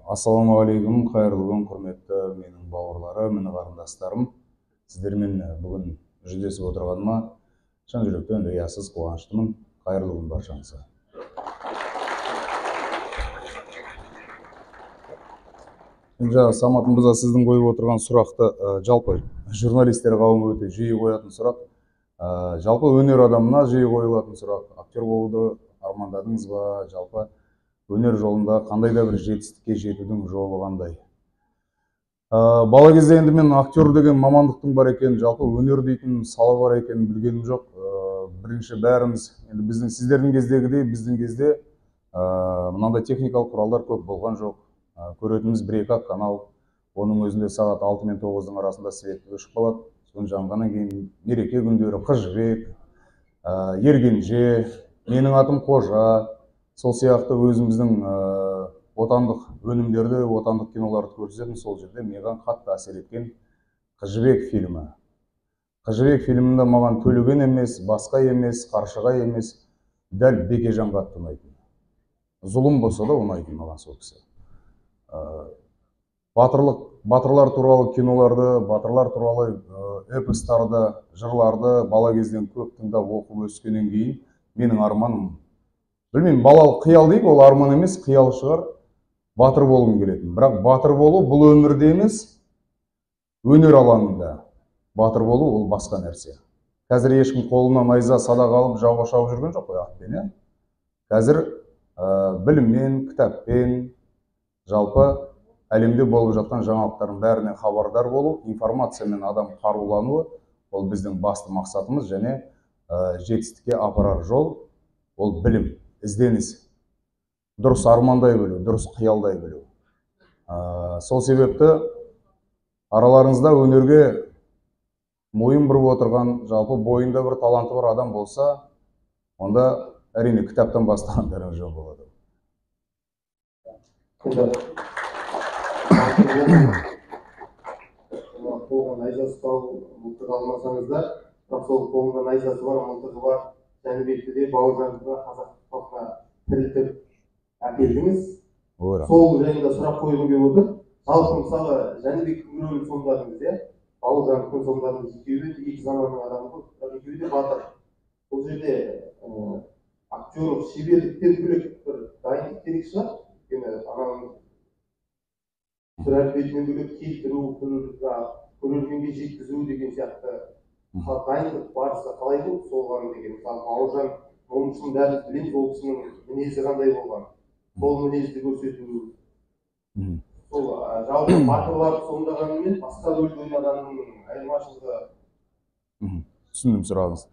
Ассалаумағалейкум, қайырлы күн, құрметті менің бауырларым, іні қарындастарым. Сіздермен бүгін жүздесіп отырғаныма шын жүректен риясыз қуаныштымын. Қайырлы күн баршаңызға. Енді жаңа Самат мырза, сіздің қойып отырған сұрақты жалпы журналистер қауымы өте жиі қоятын сұрақ. Жалпы өнер адамына жиі қойылатын сұрақ. Актер болуды армандадыңыз ба? Жалпы өнер жолында қандай да бір жетістікке жетудің жолы қандай? Бала кезде енді мен актер деген мамандықтың бар екенін, жалпы өнер дейтін сала бар екенін білгенім жоқ. Бірінші бәріміз, енді біздің сіздердің кездегідей біздің кезде мынандай техникалық құралдар көп болған жоқ. Көретініміз бір екі канал, оның өзінде сағат 6 мен 9-дың арасында свет өшіп қалады. Соны жанғаннан кейін мереке күндері Қыз Жібек, Ергенже, Менің атым Қожа, сол сияқты өзіміздің отандық өнімдерді, отандық киноларды көрсететін. Сол жерде маған қатты әсер еткен Қыз Жібек фильмі. Қыз Жібек фильмінде маған Төлеген емес, басқа емес, Қаршыға емес, дәл Бекежан қатты ұнайтын. Зұлым болса да ұнайтын маған сол кісі. Батырлық, батырлар туралы киноларды, батырлар туралы эпостарды, жырларды бала кезден көп тыңдап оқып өскеннен кейін менің арманым, білмеймін, балалық қиял дейік, ол арман емес, қиял шығар, батыр болғым келетін. Бірақ батыр болу бұл өмірде емес, өнер алаңында батыр болу ол басқа нәрсе. Қазір ешкім қолына найза, садақ алып жауға шауып жүрген жоқ қой атпен, иә? Қазір біліммен, кітаппен, жалпы әлемде болып жатқан жаңалықтардың бәрінен хабардар болу, информациямен адам қарулануы, ол біздің басты мақсатымыз және жетістікке апарар жол, ол білім, ізденіс, дұрыс армандай білу, дұрыс қиялдай білу. Сол себепті араларыңызда өнерге мойын бұрып отырған, жалпы бойында бір таланты бар адам болса, онда әрине кітаптан бастағандарың жөн болады. Қолға найза ұстау, мылтық алмасаңыз да, бірақ сол қолында найзасы бар, мылтығы бар Жәнібекті де, Бауыржанды да қазақ халқына тірілтіп әкелдіңіз. Сол жайында сұрақ қойғым келіп отыр. Жалпы мысалы Жәнібектің рөлін сомдадыңыз, иә? Бауыржандікін сомдадыңыз, екеуі де екі заманның адамы ғой, бірақ екеуі де батыр. Бұл жерде актерлік шеберліктен бөлек бір дайындық керек шығар. Өйткені ананың түр әлпетінен бөлек келтіру, көрерменге жеткізу деген сияқты дайындық барысы қалай болды соған деген. Мысалы Бауыржан Момышұлын бәріміз білеміз, ол кісінің мінезі қандай болған, сол мінезді көрсету, сол жалпы батырларды сомдағанымен басқа рөлді ойнағанның айырмашылығы. Түсіндім сұрағыңызды.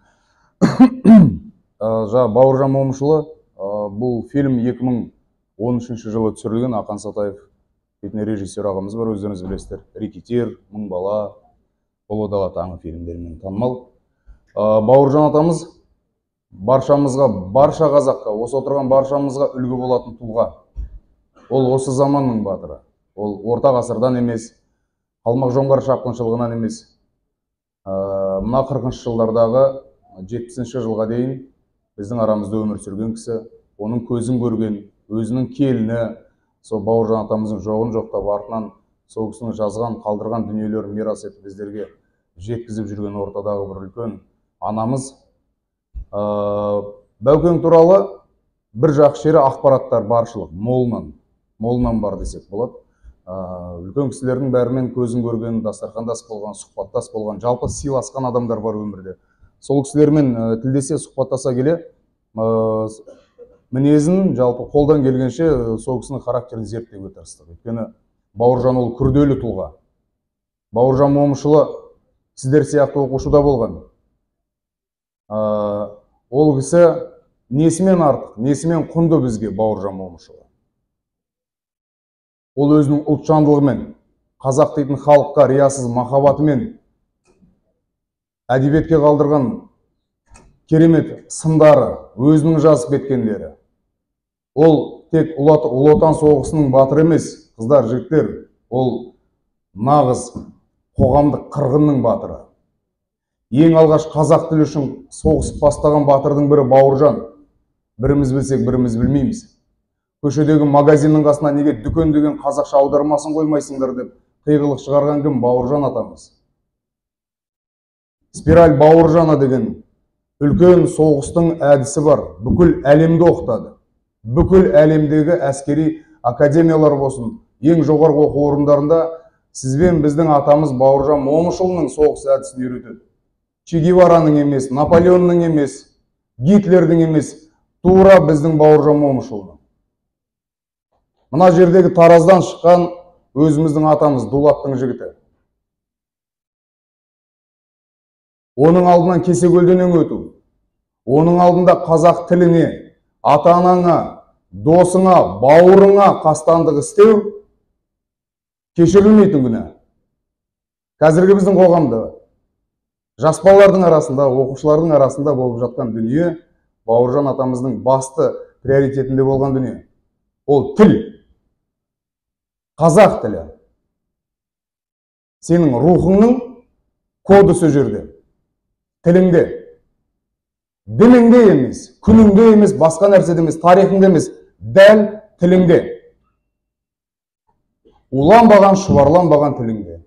Жаңа Бауыржан Момышұлы, бұл фильм 2013 жылы түсірілген. Ақан Сатаев дейтін режиссер ағамыз бар, өздеріңіз білесіздер. Рекетир, Мың бала, Ұлы дала таңы фильмдерімен танымал. Бауыржан атамыз баршамызға, барша қазаққа, осы отырған баршамызға үлгі болатын тұлға. Ол осы заманның батыры. Ол орта ғасырдан емес, қалмақ жоңғар шапқыншылығынан емес. Мына 40 жылдардағы 70 жылға дейін біздің арамызда өмір сүрген кісі, оның көзін көрген, өзінің келіні, сол Бауыржан атамыздың жоғын жоқтап, артынан сол кісінің жазған, қалдырған дүниелерін мирас етіп біздерге жеткізіп жүрген ортадағы бір үлкен анамыз. Бәукең туралы бір жақсы жері ақпараттар баршылық, молынан, молынан бар десек болады. Үлкен кісілердің бәрімен көзін көрген, дастархандас болған, сұхбаттас болған, жалпы сыйласқан адамдар бар өмірде. Сол кісілермен тілдесе, сұхбаттаса келе, мінезін жалпы қолдан келгенше сол кісінің характерін зерттеуге тырыстық. Өйткені Бауыржан ол күрделі тұлға. Бауыржан Момышұлы сіздер сияқты оқушы да болған. Ол кісі несімен артық, несімен құнды бізге Бауыржан Момышұлы? Ол өзінің ұлтжандылығымен, қазақ дейтін халыққа риясыз махаббатымен, әдебиетке қалдырған керемет сындары, өзінің жазып кеткендері. Ол тек Ұлы Отан соғысының батыры емес, қыздар, жігіттер, ол нағыз қоғамдық қырғынның батыры. Ең алғаш қазақ тілі үшін соғысып бастаған батырдың бірі Бауыржан. Біріміз білсек, біріміз білмейміз. Көшедегі магазиннің қасына неге дүкен деген қазақша аудармасын қоймайсыңдар деп қиғылық шығарған кім? Бауыржан атамыз. Спираль Бауыржана деген үлкен соғыстың әдісі бар. Бүкіл әлемді оқытады. Бүкіл әлемдегі әскери академиялар болсын, ең жоғарғы оқу орындарында сізбен біздің атамыз Бауыржан Момышұлының соғыс әдісін үйретеді. Че Гевараның емес, Наполеонның емес, Гитлердің емес, тура біздің Бауыржан Момышұлының. Мына жердегі Тараздан шыққан өзіміздің атамыз Дулаттың жігіті. Оның алдынан кесе көлденең өту, оның алдында қазақ тіліне, ата-анаңа, досыңа, бауырыңа қастандық істеу кешірілмейтін күнә. Қазіргі біздің қоғамда жас балалардың арасында, оқушылардың арасында болып жатқан дүние Бауыржан атамыздың басты приоритетінде болған дүние. Ол тіл. Қазақ тілі. Сенің рухыңның коды сол жерде. Тіліңде. Дініңде емес, күніңде емес, басқа нәрседе емес, тарихыңда емес, дәл тіліңде. Уланбаған, шұбарланбаған тіліңде.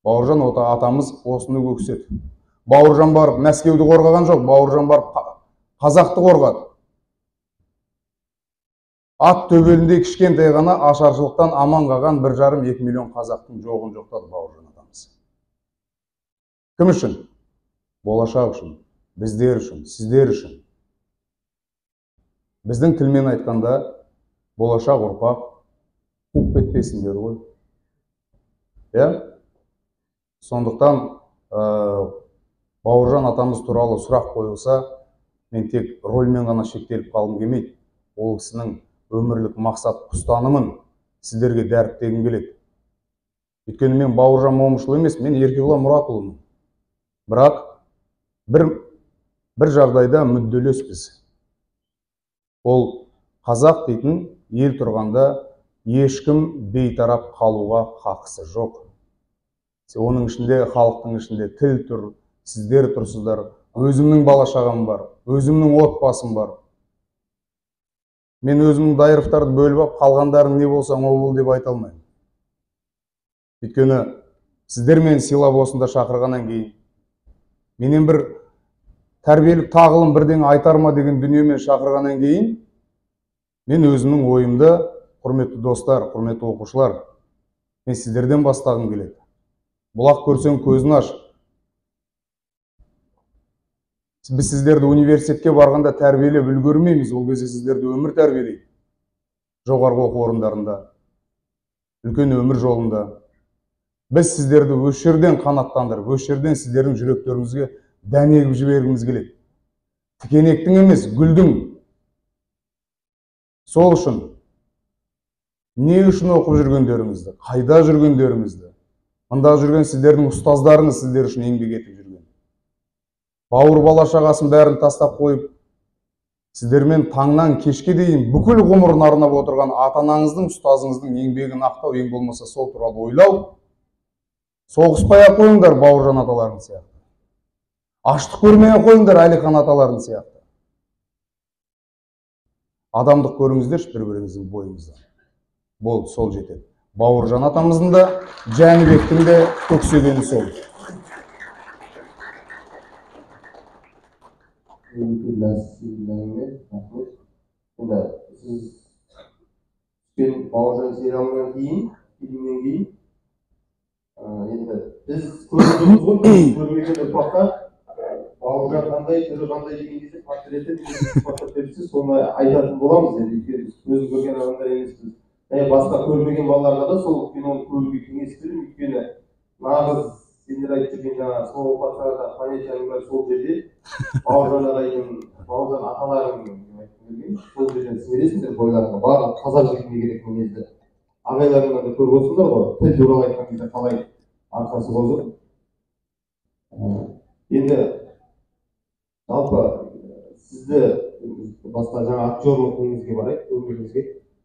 Бауыржан атамыз осыны көкседі. Бауыржан барып Мәскеуді қорғаған жоқ, Бауыржан барып қазақты қорғады. Ат төбеліндей кішкентай ғана ашаршылықтан аман қалған 1,5-2 миллион қазақтың жоғын жоқтады Бауыржан атамыз. Кім үшін? Болашақ үшін, біздер үшін, сіздер үшін. Біздің тілмен айтқанда болашақ ұрпақ қуып кетпесін деді ғой. Иә? Сондықтан Бауыржан атамыз туралы сұрақ қойылса, мен тек рөлмен ғана шектеліп қалғым келмейді. Ол кісінің өмірлік мақсат ұстанымын сіздерге дәріптегім келеді. Өйткені мен Бауыржан Момышұлы емес, мен Еркебұлан Мұратұлымын. Бірақ бір жағдайда мүдделеспіз. Ол қазақ дейтін ел тұрғанда ешкім бейтарап қалуға хақысы жоқ. Оның ішінде, халықтың ішінде тіл тұр, сіздер тұрсыздар. Өзімнің бала шағам бар, өзімнің отбасым бар. Мен өзімнің Дайыровтарды бөліп алып, қалғандарың не болсаң о бол деп айта алмаймын. Өйткені сіздер мені сыйлап осында шақырғаннан кейін менен бір тәрбиелік тағылым бірдеңе айтар ма деген дүниемен шақырғаннан кейін мен өзімнің ойымды, құрметті достар, құрметті оқушылар, мен сіздерден бастағым келеді. Бұлақ көрсең көзін аш. Біз сіздерді университетке барғанда тәрбиелеп үлгермейміз, ол кезде сіздерді өмір тәрбиелейді. Жоғарғы оқу орындарында, үлкен өмір жолында. Біз сіздерді осы жерден қанаттандырып, осы жерден сіздердің жүректеріңізге дән егіп жібергіміз келеді. Тікенектің емес, гүлдің. Сол үшін не үшін оқып жүргендеріңізді, қайда жүргендеріңізді, мында жүрген сіздердің ұстаздарыңыз сіздер үшін еңбек етіп жүрген. Бауыр бала шағасын бәрін тастап қойып, сіздермен таңнан кешке дейін бүкіл ғұмырын арнап отырған ата-анаңыздың, ұстазыңыздың еңбегін ақтау, ең болмаса сол туралы ойлау. Соғыспай ақ қойыңдар Бауыржан аталарың сияқты. Аштық көрмей ақ қойыңдар Әлихан аталарың сияқты. Адамдық көріңіздерші бір-біріңіздің бойыңыздан. Болды, сол жетеді. Бауыржан атамыздың да, Жәнібектің де көксегені сол. Енді сіз түскен Бауыржан сериалынан кейін, фильмнен кейін, енді біз көрдіңіз ғой, көрмеген ұрпаққа Бауыржан қандай, түрі қандай деген кезде портреті сипаттап берсе, соны айтатын боламыз. Енді өйткені біз көзін көрген адамдар емеспіз. Және басқа көрмеген балаларға да сол киноны көруге кеңес беремін. Өйткені нағыз сендер айтып жүрген жаңағы слово пацана понятияның бәрі сол жерде. Бауыржан ағайдың, Бауыржан аталарының айтқым келген, сол жерден сіңіресіңдер бойларыңа. Барлық қазақ жігітіне керек мінезді. Ағайларыңнан да көріп отырсыңдар ғой, тіл туралы айтқан кезде қалай арқасы қозып. Енді жалпы сізді басқа жаңа актерлық неңізге барайық, өміріңізге.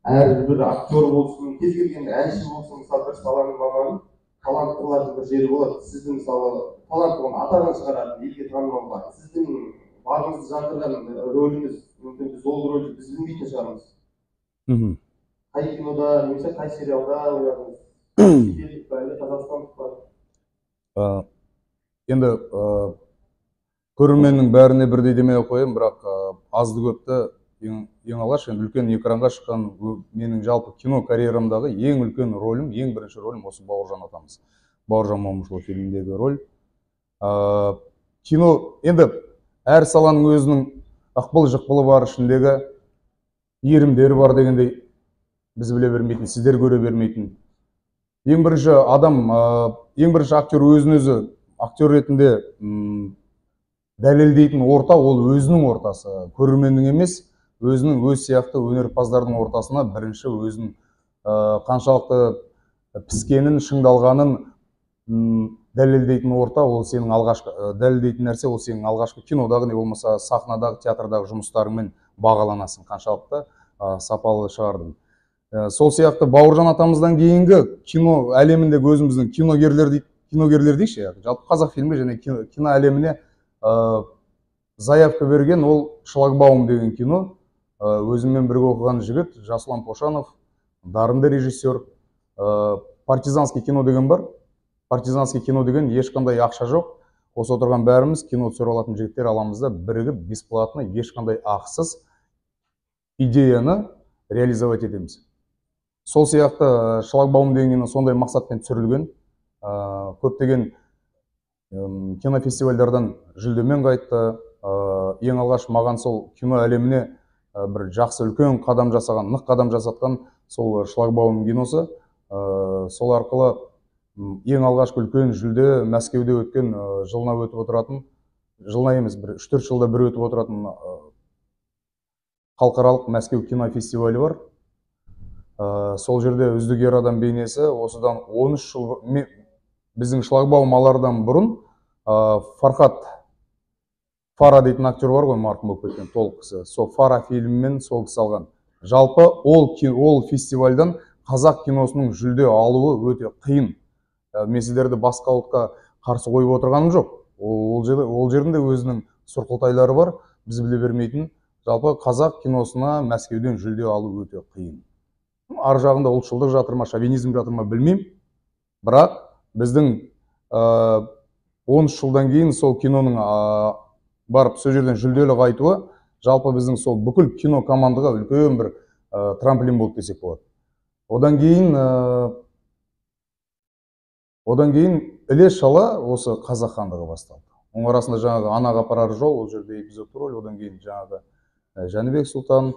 Әрбір актер болсын, кез келген әнші болсын, мысалы бір саланың маманы, таланттылардың бір жері болады. Сіздің мысалы талант болған атағын шығаратын, елге танымал бар. Сіздің бағыңызды жандырған рөліңіз, мүмкін біз ол рөлді біз білмейтін шығармыз. Қай кинода немесе қай сериалда ойнадыңыз? Шетелдік па, әлде қазақстандық па? Енді көрерменнің бәріне бірдей демей ақ қояйын, бірақ азды көпті ең алғаш енді үлкен экранға шыққан менің жалпы кино карьерамдағы ең үлкен ролім, ең бірінші ролім осы Бауыржан атамыз. Бауыржан Момышұлы фильміндегі роль. Кино енді әр саланың өзінің ықпыл-жықпылы бар, ішіндегі иірімдері бар дегендей біз біле бермейтін, сіздер көре бермейтін. Ең бірінші адам, ең бірінші актер өзін өзі актер ретінде дәлелдейтін орта ол өзінің ортасы, көрерменнің емес, өзінің өз сияқты өнерпаздардың ортасына бірінші өзінің қаншалықты піскенін, шыңдалғанын дәлелдейтін орта ол сенің алғашқы дәлелдейтін нәрсе ол сенің алғашқы кинодағы не болмаса сахнадағы, театрдағы жұмыстарыңмен бағаланасың, қаншалықты сапалы шығардың. Сол сияқты Бауыржан атамыздан кейінгі кино әлеміндегі өзіміздің киногерлер дейді, киногерлер дейікші, жалпы қазақ фильмі және кино әлеміне заявка берген ол «Шлагбаум» деген кино. Өзіммен бірге оқыған жігіт Жасұлан Пошанов, дарынды режиссер. Партизанский кино деген бар. Партизанский кино деген ешқандай ақша жоқ. Осы отырған бәріміз кино түсіре алатын жігіттер аламыз да бірігіп бесплатно, ешқандай ақсыз идеяны реализовать етеміз. Сол сияқты «Шлагбаум» деген кино сондай мақсатпен түсірілген. Көптеген кинофестивальдардан жүлдемен қайтты. Ең алғаш маған сол кино әлеміне бір жақсы үлкен қадам жасаған, нық қадам жасатқан сол «Шлагбаум» киносы. Сол арқылы ең алғашқы үлкен жүлде Мәскеуде өткен, жылына өтіп отыратын, жылына емес, бір 3-4 жылда бір өтіп отыратын халықаралық Мәскеу кинофестивалі бар. Сол жерде үздік ер адам бейнесі осыдан 13 жыл біздің «Шлагбаум» алардан бұрын Фархат Фара дейтін актер бар ғой, марқұм болып кеткен толық кісі. Сол Фара фильмімен сол кісі алған. Жалпы ол фестивальдан қазақ киносының жүлде алуы өте қиын. Мен сіздерді басқа ұлтқа қарсы қойып отырғаным жоқ. Ол жердің де өзінің сұрқылтайлары бар, біз біле бермейтін. Жалпы қазақ киносына Мәскеуден жүлде алу өте қиын. Ар жағында ұлтшылдық жатыр ма, шовинизм жатыр ма білмеймін. Бірақ біздің 13 жылдан кейін сол киноның барып сол жерден жүлделі қайтуы жалпы біздің сол бүкіл кино командаға үлкен бір трамплин болды десек болады. Одан кейін іле шала осы Қазақ хандығы басталды. Оның арасында жаңағы Анаға апарар жол, ол жерде эпизодты роль, одан кейін жаңағы Жәнібек Сұлтан,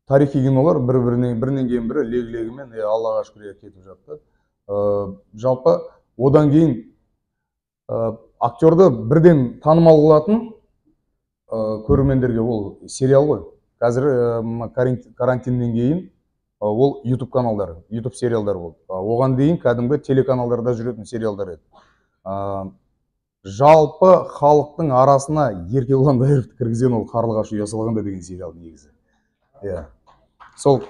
тарихи кинолар бірінен кейін бірі лег-легімен Аллаға шүкір кетіп жатты. Жалпы одан кейін актерді бірден танымал қылатын көрермендерге ол сериал ғой. Қазір карантиннен кейін ол YouTube каналдары, YouTube сериалдар болды. Оған дейін кәдімгі телеканалдарда жүретін сериалдар еді. Жалпы халықтың арасына Еркебұлан Дайыровты кіргізген ол «Қарлығаш ұя салғанда» деген сериал негізі. Иә. Сол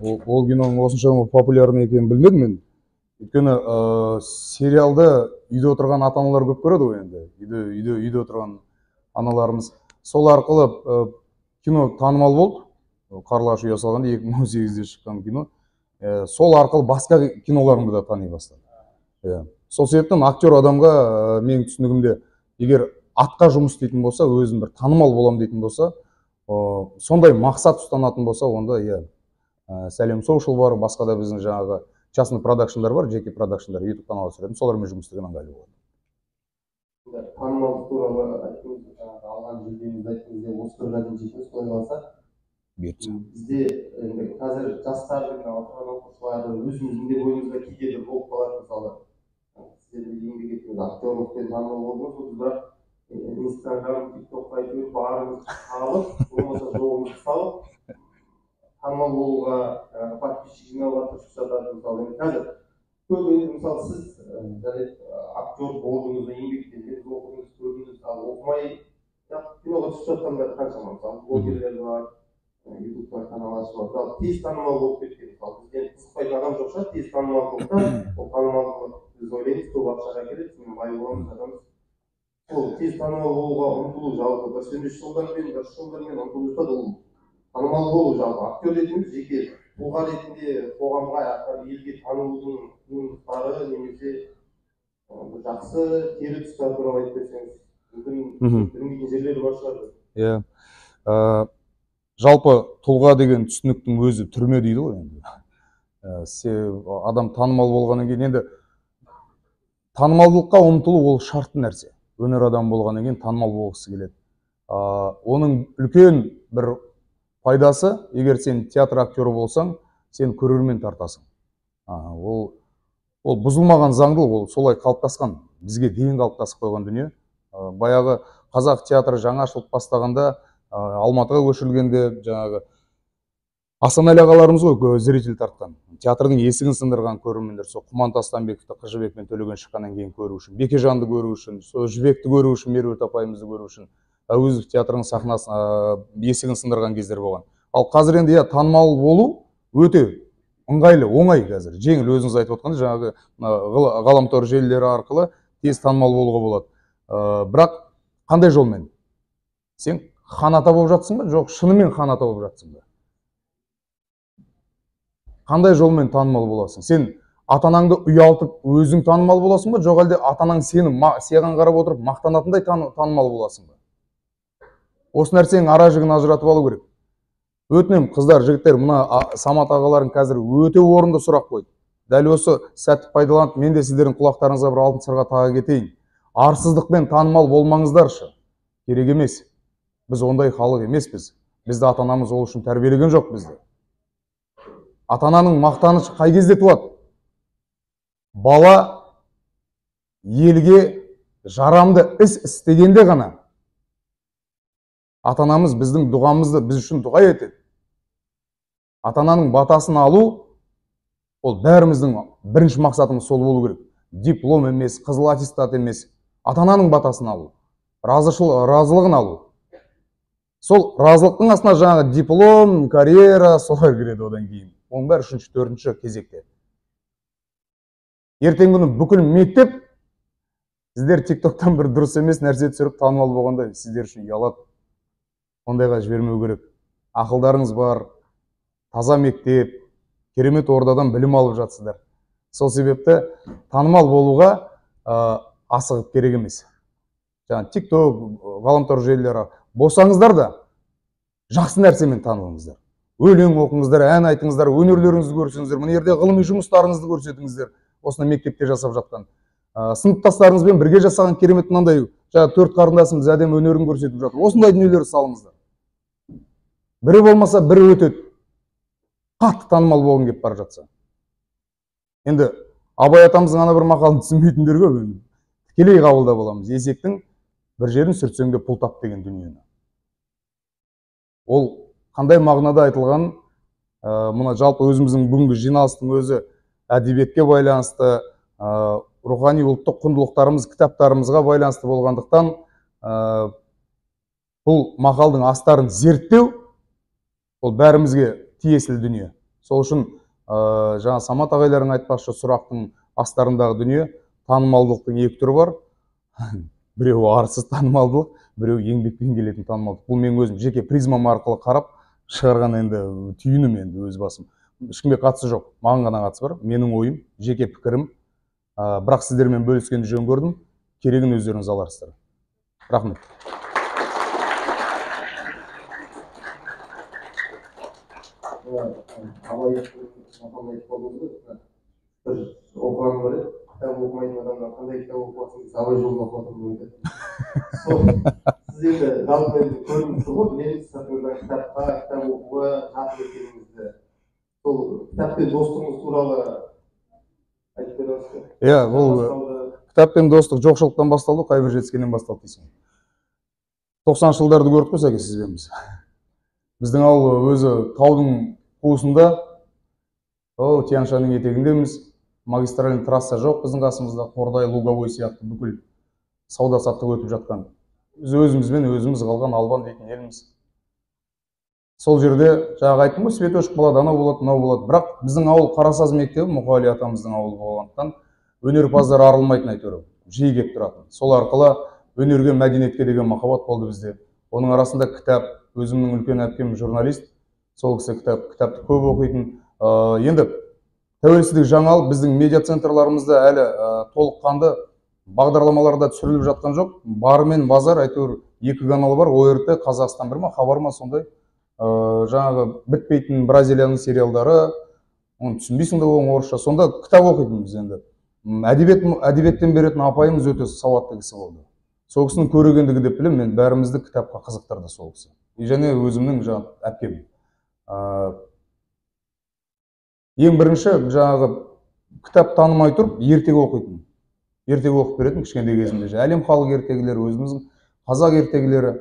ол киноның осыншама популярный екенін білмедім мен. Өйткені сериалды үйде отырған ата-аналар көп көреді ғой енді. Үйде отырған аналарымыз. Сол арқылы кино танымал болды. «Қарлығаш ұя салғанда» 2018-де шыққан кино. Сол арқылы басқа киноларымды да тани бастады. Сол себептен актер адамға менің түсінігімде, егер атқа жұмыс істейтін болса, өзін бір танымал болам дейтін болса, сондай мақсат ұстанатын болса, онда иә, Сәлем Social бар, басқа да біздің жаңағы частный продакшндар бар, жеке продакшндар, YouTube канал түсіретін, солармен жұмыс істеген ыңғайлы болады. Танымалдық туралы айттыңыз, алған жүлдеңізді айттыңыз, Оскарға дейін жетіңіз, солай қалса. Бізде енді қазір жастар, отырған оқушылар, өзіміздің де бойымызда кейде бір болып қалады, мысалы, сіздер де еңбек еттіңіз, актерлықпен танымал болдыңыз, бірақ Инстаграм, ТикТокқа әйтеуір барымызды салып, болмаса жоғымызды салып, танымал болуға, подписчик жинауға тырысып жатады, мысалы. Енді қазір көп енді, мысалы, сіз актер болдыңыз, еңбектендіңіз, оқыдыңыз, көрдіңіз, ал оқымай киноға түсіп жатқандар қаншама, мысалы, блогерлер бар, ютубта канал ашып алып, мысалы, тез танымал болып кеткен, мысалы, бізден қызықпайтын адам жоқ шығар, тез танымалдылықтан, ол танымалдылық біз ойлаймыз, көп ақшаға келеді, сонымен бай боламыз, жатамыз. Сол тез танымал болуға ұмтылу жалпы бір сөндіріш жолдармен, дұрыс жолдармен ұмтылып жатады. Ол танымал болу жалпы актер ретінде, жеке тұлға ретінде қоғамға, елге танылудың қиындықтары немесе жақсы кері тұстары туралы айтып берсеңіз, мүмкін білмейтін жерлері бар шығар. Иә. Жалпы тұлға деген түсініктің өзі түрме дейді ғой енді. Адам танымал болғаннан кейін енді танымалдылыққа ұмтылу ол шартты нәрсе. Өнер адамы болғаннан кейін танымал болғысы келеді. Оның үлкен бір пайдасы, егер сен театр актері болсаң, сен көрермен тартасың. Ол бұзылмаған заңдылық, ол солай қалыптасқан, бізге дейін қалыптасып қойған дүние. Баяғы қазақ театры жаңа ашылып бастағанда, Алматыға көшірілгенде жаңағы Асанәлі ағаларымыз ғой зритель тартқан. Театрдың есігін сындырған көрермендер, сол Құман Тастанбековті Қыз Жібек пен Төлеген шыққаннан кейін көру үшін, Бекежанды көру үшін, сол Жібекті көру үшін, Меруерт апайымызды көру үшін Әуезов театрының сахнасын, есігін сындырған кездер болған. Ал қазір енді иә, танымал болу өте ыңғайлы, оңай қазір, жеңіл. Өзіңіз айтып отқандай, жаңағы ғаламтор желілері арқылы тез танымал болуға болады. Бірақ қандай жолмен? Сен хан ата болып жатсың ба? Жоқ, шынымен хан ата болып жатсың ба? Қандай жолмен танымал боласың? Сен ата-анаңды ұялтып өзің танымал боласың ба? Жоқ әлде ата-анаң сені саған қарап отырып мақтанатындай танымал боласың ба? Осы нәрсенің ара жігін ажыратып алу керек. Өтінемін, қыздар, жігіттер, мына Самат ағаларың қазір өте орынды сұрақ қойды. Дәл осы сәтті пайдаланып, мен де сіздердің құлақтарыңызға бір алтын сырға таға кетейін. Арсыздықпен танымал болмаңыздаршы. Керек емес. Біз ондай халық емеспіз. Бізді ата-анамыз ол үшін тәрбиелеген жоқ бізді. Ата-ананың мақтанышы қай кезде туады? Бала елге жарамды іс істегенде ғана ата-анамыз біздің дұғамызды біз үшін дұға етеді. Ата-ананың батасын алу ол бәріміздің бірінші мақсатымыз сол болу керек. Диплом емес, қызыл аттестат емес, ата-ананың батасын алу, разылығын алу. Сол разылықтың астына жаңағы диплом, карьера солар кіреді одан кейін. Оның бәрі үшінші, төртінші кезекте. Ертеңгі күні бүкіл мектеп сіздер TikTok'тан бір дұрыс емес нәрсе түсіріп танымал болғанда сіздер үшін ұялады. Ондайға жібермеу керек. Ақылдарыңыз бар, таза мектеп, керемет ордадан білім алып жатсыздар. Сол себепті танымал болуға асығып керек емес. Жаңа TikTok, ғаламтор желілері болсаңыздар да жақсы нәрсемен танылыңыздар. Өлең оқыңыздар, ән айтыңыздар, өнерлеріңізді көрсеңіздер, мына жерде ғылыми жұмыстарыңызды көрсетіңіздер. Осыны мектепте жасап жатқан. Сыныптастарыңызбен бірге жасаған керемет мынандай жаңа төрт қарындасымыз әдемі өнерін көрсетіп жатыр. Осындай дүниелерді салыңыздар. Бірі болмаса бірі өтеді. Қатты танымал болғың келіп бара жатса. Енді Абай атамыздың ана бір мақалын түсінбейтіндер көп енді. Тікелей қабылдап аламыз. Есектің бір жерін сүртсең де пұл тап деген дүниені. Ол қандай мағынада айтылған, мына жалпы өзіміздің бүгінгі жиналыстың өзі әдебиетке байланысты, рухани ұлттық құндылықтарымыз, кітаптарымызға байланысты болғандықтан, бұл мақалдың астарын зерттеу ол бәрімізге тиесілі дүние. Сол үшін жаңа Самат ағайларың айтпақшы, сұрақтың астарындағы дүние, танымалдылықтың екі түрі бар. Біреуі арсыз танымалдылық, біреуі еңбекпен келетін танымалдылық. Бұл мен өзім жеке призмам арқылы қарап шығарған енді түйінім, енді өз басым. Ешкімге қатысы жоқ, маған ғана қатысы бар. Менің ойым, жеке пікірім. Бірақ сіздермен бөліскенді жөн көрдім. Керегін өздеріңіз аларсыздар. Рахмет. Абай мақалын айтып қалдыңыз ғой. Бір оқығаным бар еді. Кітап оқымайтын адамнан қандай кітап оқып жатсың десе, Абай жолын оқып жатырмын деп айтады. Сол сіз енді жалпы енді көрініп тұр ғой, білеміз сыртыңыздан кітапқа, кітап оқуға жақын екеніңізді. Сол кітаппен достығыңыз туралы айтып бере аласыз ба? Иә, бұл кітаппен достық жоқшылықтан басталды, қай бір жетіскеннен басталды дейсің. 90-шы жылдарды көрдік қой сәке сізбен біз. Біздің ауыл өзі таудың қуысында, Тянь-Шаньның етегіндеміз. Магистральный трасса жоқ біздің қасымызда, Қордай, Луговой сияқты бүкіл сауда саттық өтіп жатқан. Біз өзімізбен өзіміз қалған Албан дейтін елміз. Сол жерде жаңағы айттым ғой, свет өшіп қалады, анау болады, мынау болады. Бірақ біздің ауыл Қарасаз мектебі, Мұқағали атамыздың ауылы болғандықтан өнерпаздар арылмайтын әйтеуір, жиі келіп тұратын. Сол арқылы Өнерге, мәдениетке деген махаббат болды бізде. Оның арасында кітап, өзімнің үлкен әпкем журналист, сол кісі кітапты көп оқитын. Енді тәуелсіздік жаңалық, біздің медиа центрларымызда әлі толыққанды бағдарламаларда түсіріліп жатқан жоқ. Бармен базар, әйтеуір екі канал бар, ОРТ, Қазақстан бір ма, Хабар ма сондай. Жаңағы бітпейтін Бразилияның сериалдары, оны түсінбейсің де оның орысша. Сонда кітап оқитынбыз енді. Әдебиеттен беретін апайымыз өте сауатты кісі болды. Сол кісінің көрегендігі деп білемін, мен бәрімізді кітапқа қызықтырды сол кісі. Және өзімнің жаңағы әпкем. Ең бірінші жаңағы кітап танымай тұрып ертегі оқитын. Ертегі оқып беретін кішкентай кезімде. Әлем халық ертегілері, өзіміздің қазақ ертегілері.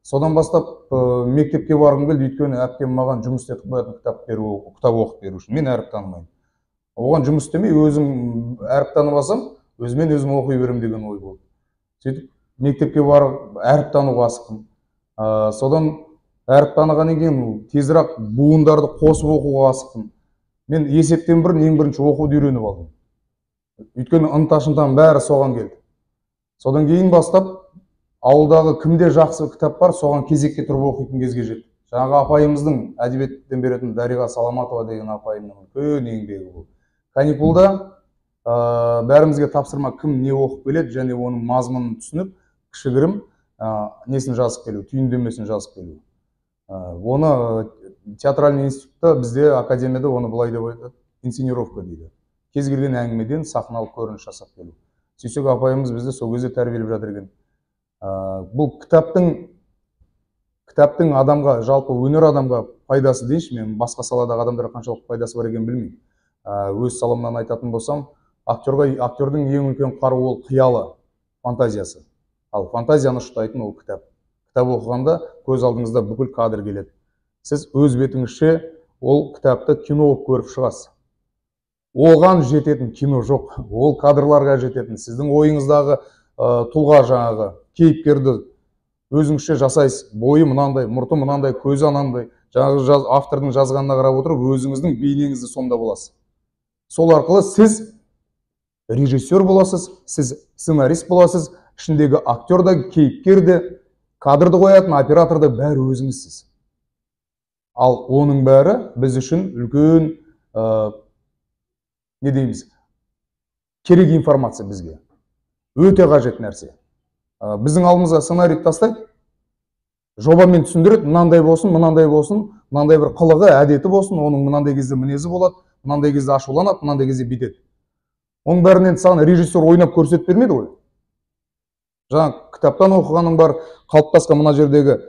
Содан бастап мектепке барғым келді, өйткені әпкем маған жұмыс істетіп қоятын кітап оқып беру үшін. Мен әріп танымаймын. Оған жұмыс істемей, өзім әріп танып алсам, өзімен өзім оқи беремін деген ой болды. Сөйтіп мектепке барып әріп тануға асықтым. Содан әріп танығаннан кейін тезірек буындарды қосып оқуға асықтым. Мен есептен бұрын ең бірінші оқуды үйреніп алдым. Өйткені ынта-шынтам бәрі соған келді. Содан кейін бастап ауылдағы кімде жақсы кітап бар, соған кезекке тұрып оқитын кезге жетті. Жаңағы апайымыздың әдебиеттен беретін Дариға Саламатова деген апайымның үлкен еңбегі болды. Каникулда бәрімізге тапсырма, кім не оқып келеді және оның мазмұнын түсініп, кішігірім несін жазып келу, түйіндемесін жазып келу. Оны театральный институтта, бізде академияда оны былай деп айтады, инсценировка дейді. Кез келген әңгімеден сахналық көрініс жасап келу. Сөйтсек апайымыз бізді сол кезде тәрбиелеп жатыр екен. Бұл кітаптың адамға, жалпы өнер адамға пайдасы дейінші, мен басқа саладағы адамдарға қаншалықты пайдасы бар екенін білмеймін. Өз саламнан айтатын болсам, актердің ең үлкен қаруы ол қиялы, фантазиясы. Ал фантазияны ұштайтын ол кітап. Кітап оқығанда көз алдыңызда бүкіл кадр келеді. Сіз өз бетіңізше ол кітапты кино болып көріп шығасыз. Оған жететін кино жоқ, ол кадрларға жететін. Сіздің ойыңыздағы тұлға жаңағы кейіпкерді өзіңізше жасайсыз. Бойы мынандай, мұрты мынандай, көзі анандай. Жаңағы автордың жазғанына қарап отырып, өзіңіздің бейнеңізді сомдап аласыз. Сол арқылы сіз режиссер боласыз, сіз сценарист боласыз, ішіндегі актер да, кейіпкер де, кадрды қоятын оператор да бәрі өзіңізсіз. Ал оның бәрі біз үшін үлкен, не дейміз, керек информация бізге. Өте қажет нәрсе. Біздің алдымызға сценарий тастайды, жобамен түсіндіреді, мынандай болсын, мынандай болсын, мынандай бір қылығы, әдеті болсын, оның мынандай кезде мінезі болады, мынандай кезде ашуланады, мынандай кезде бүйтеді. Оның бәрінен саған режиссер ойнап көрсетіп бермейді ғой. Жаңа кітаптан оқығаның бар, қалыптасқан мына жердегі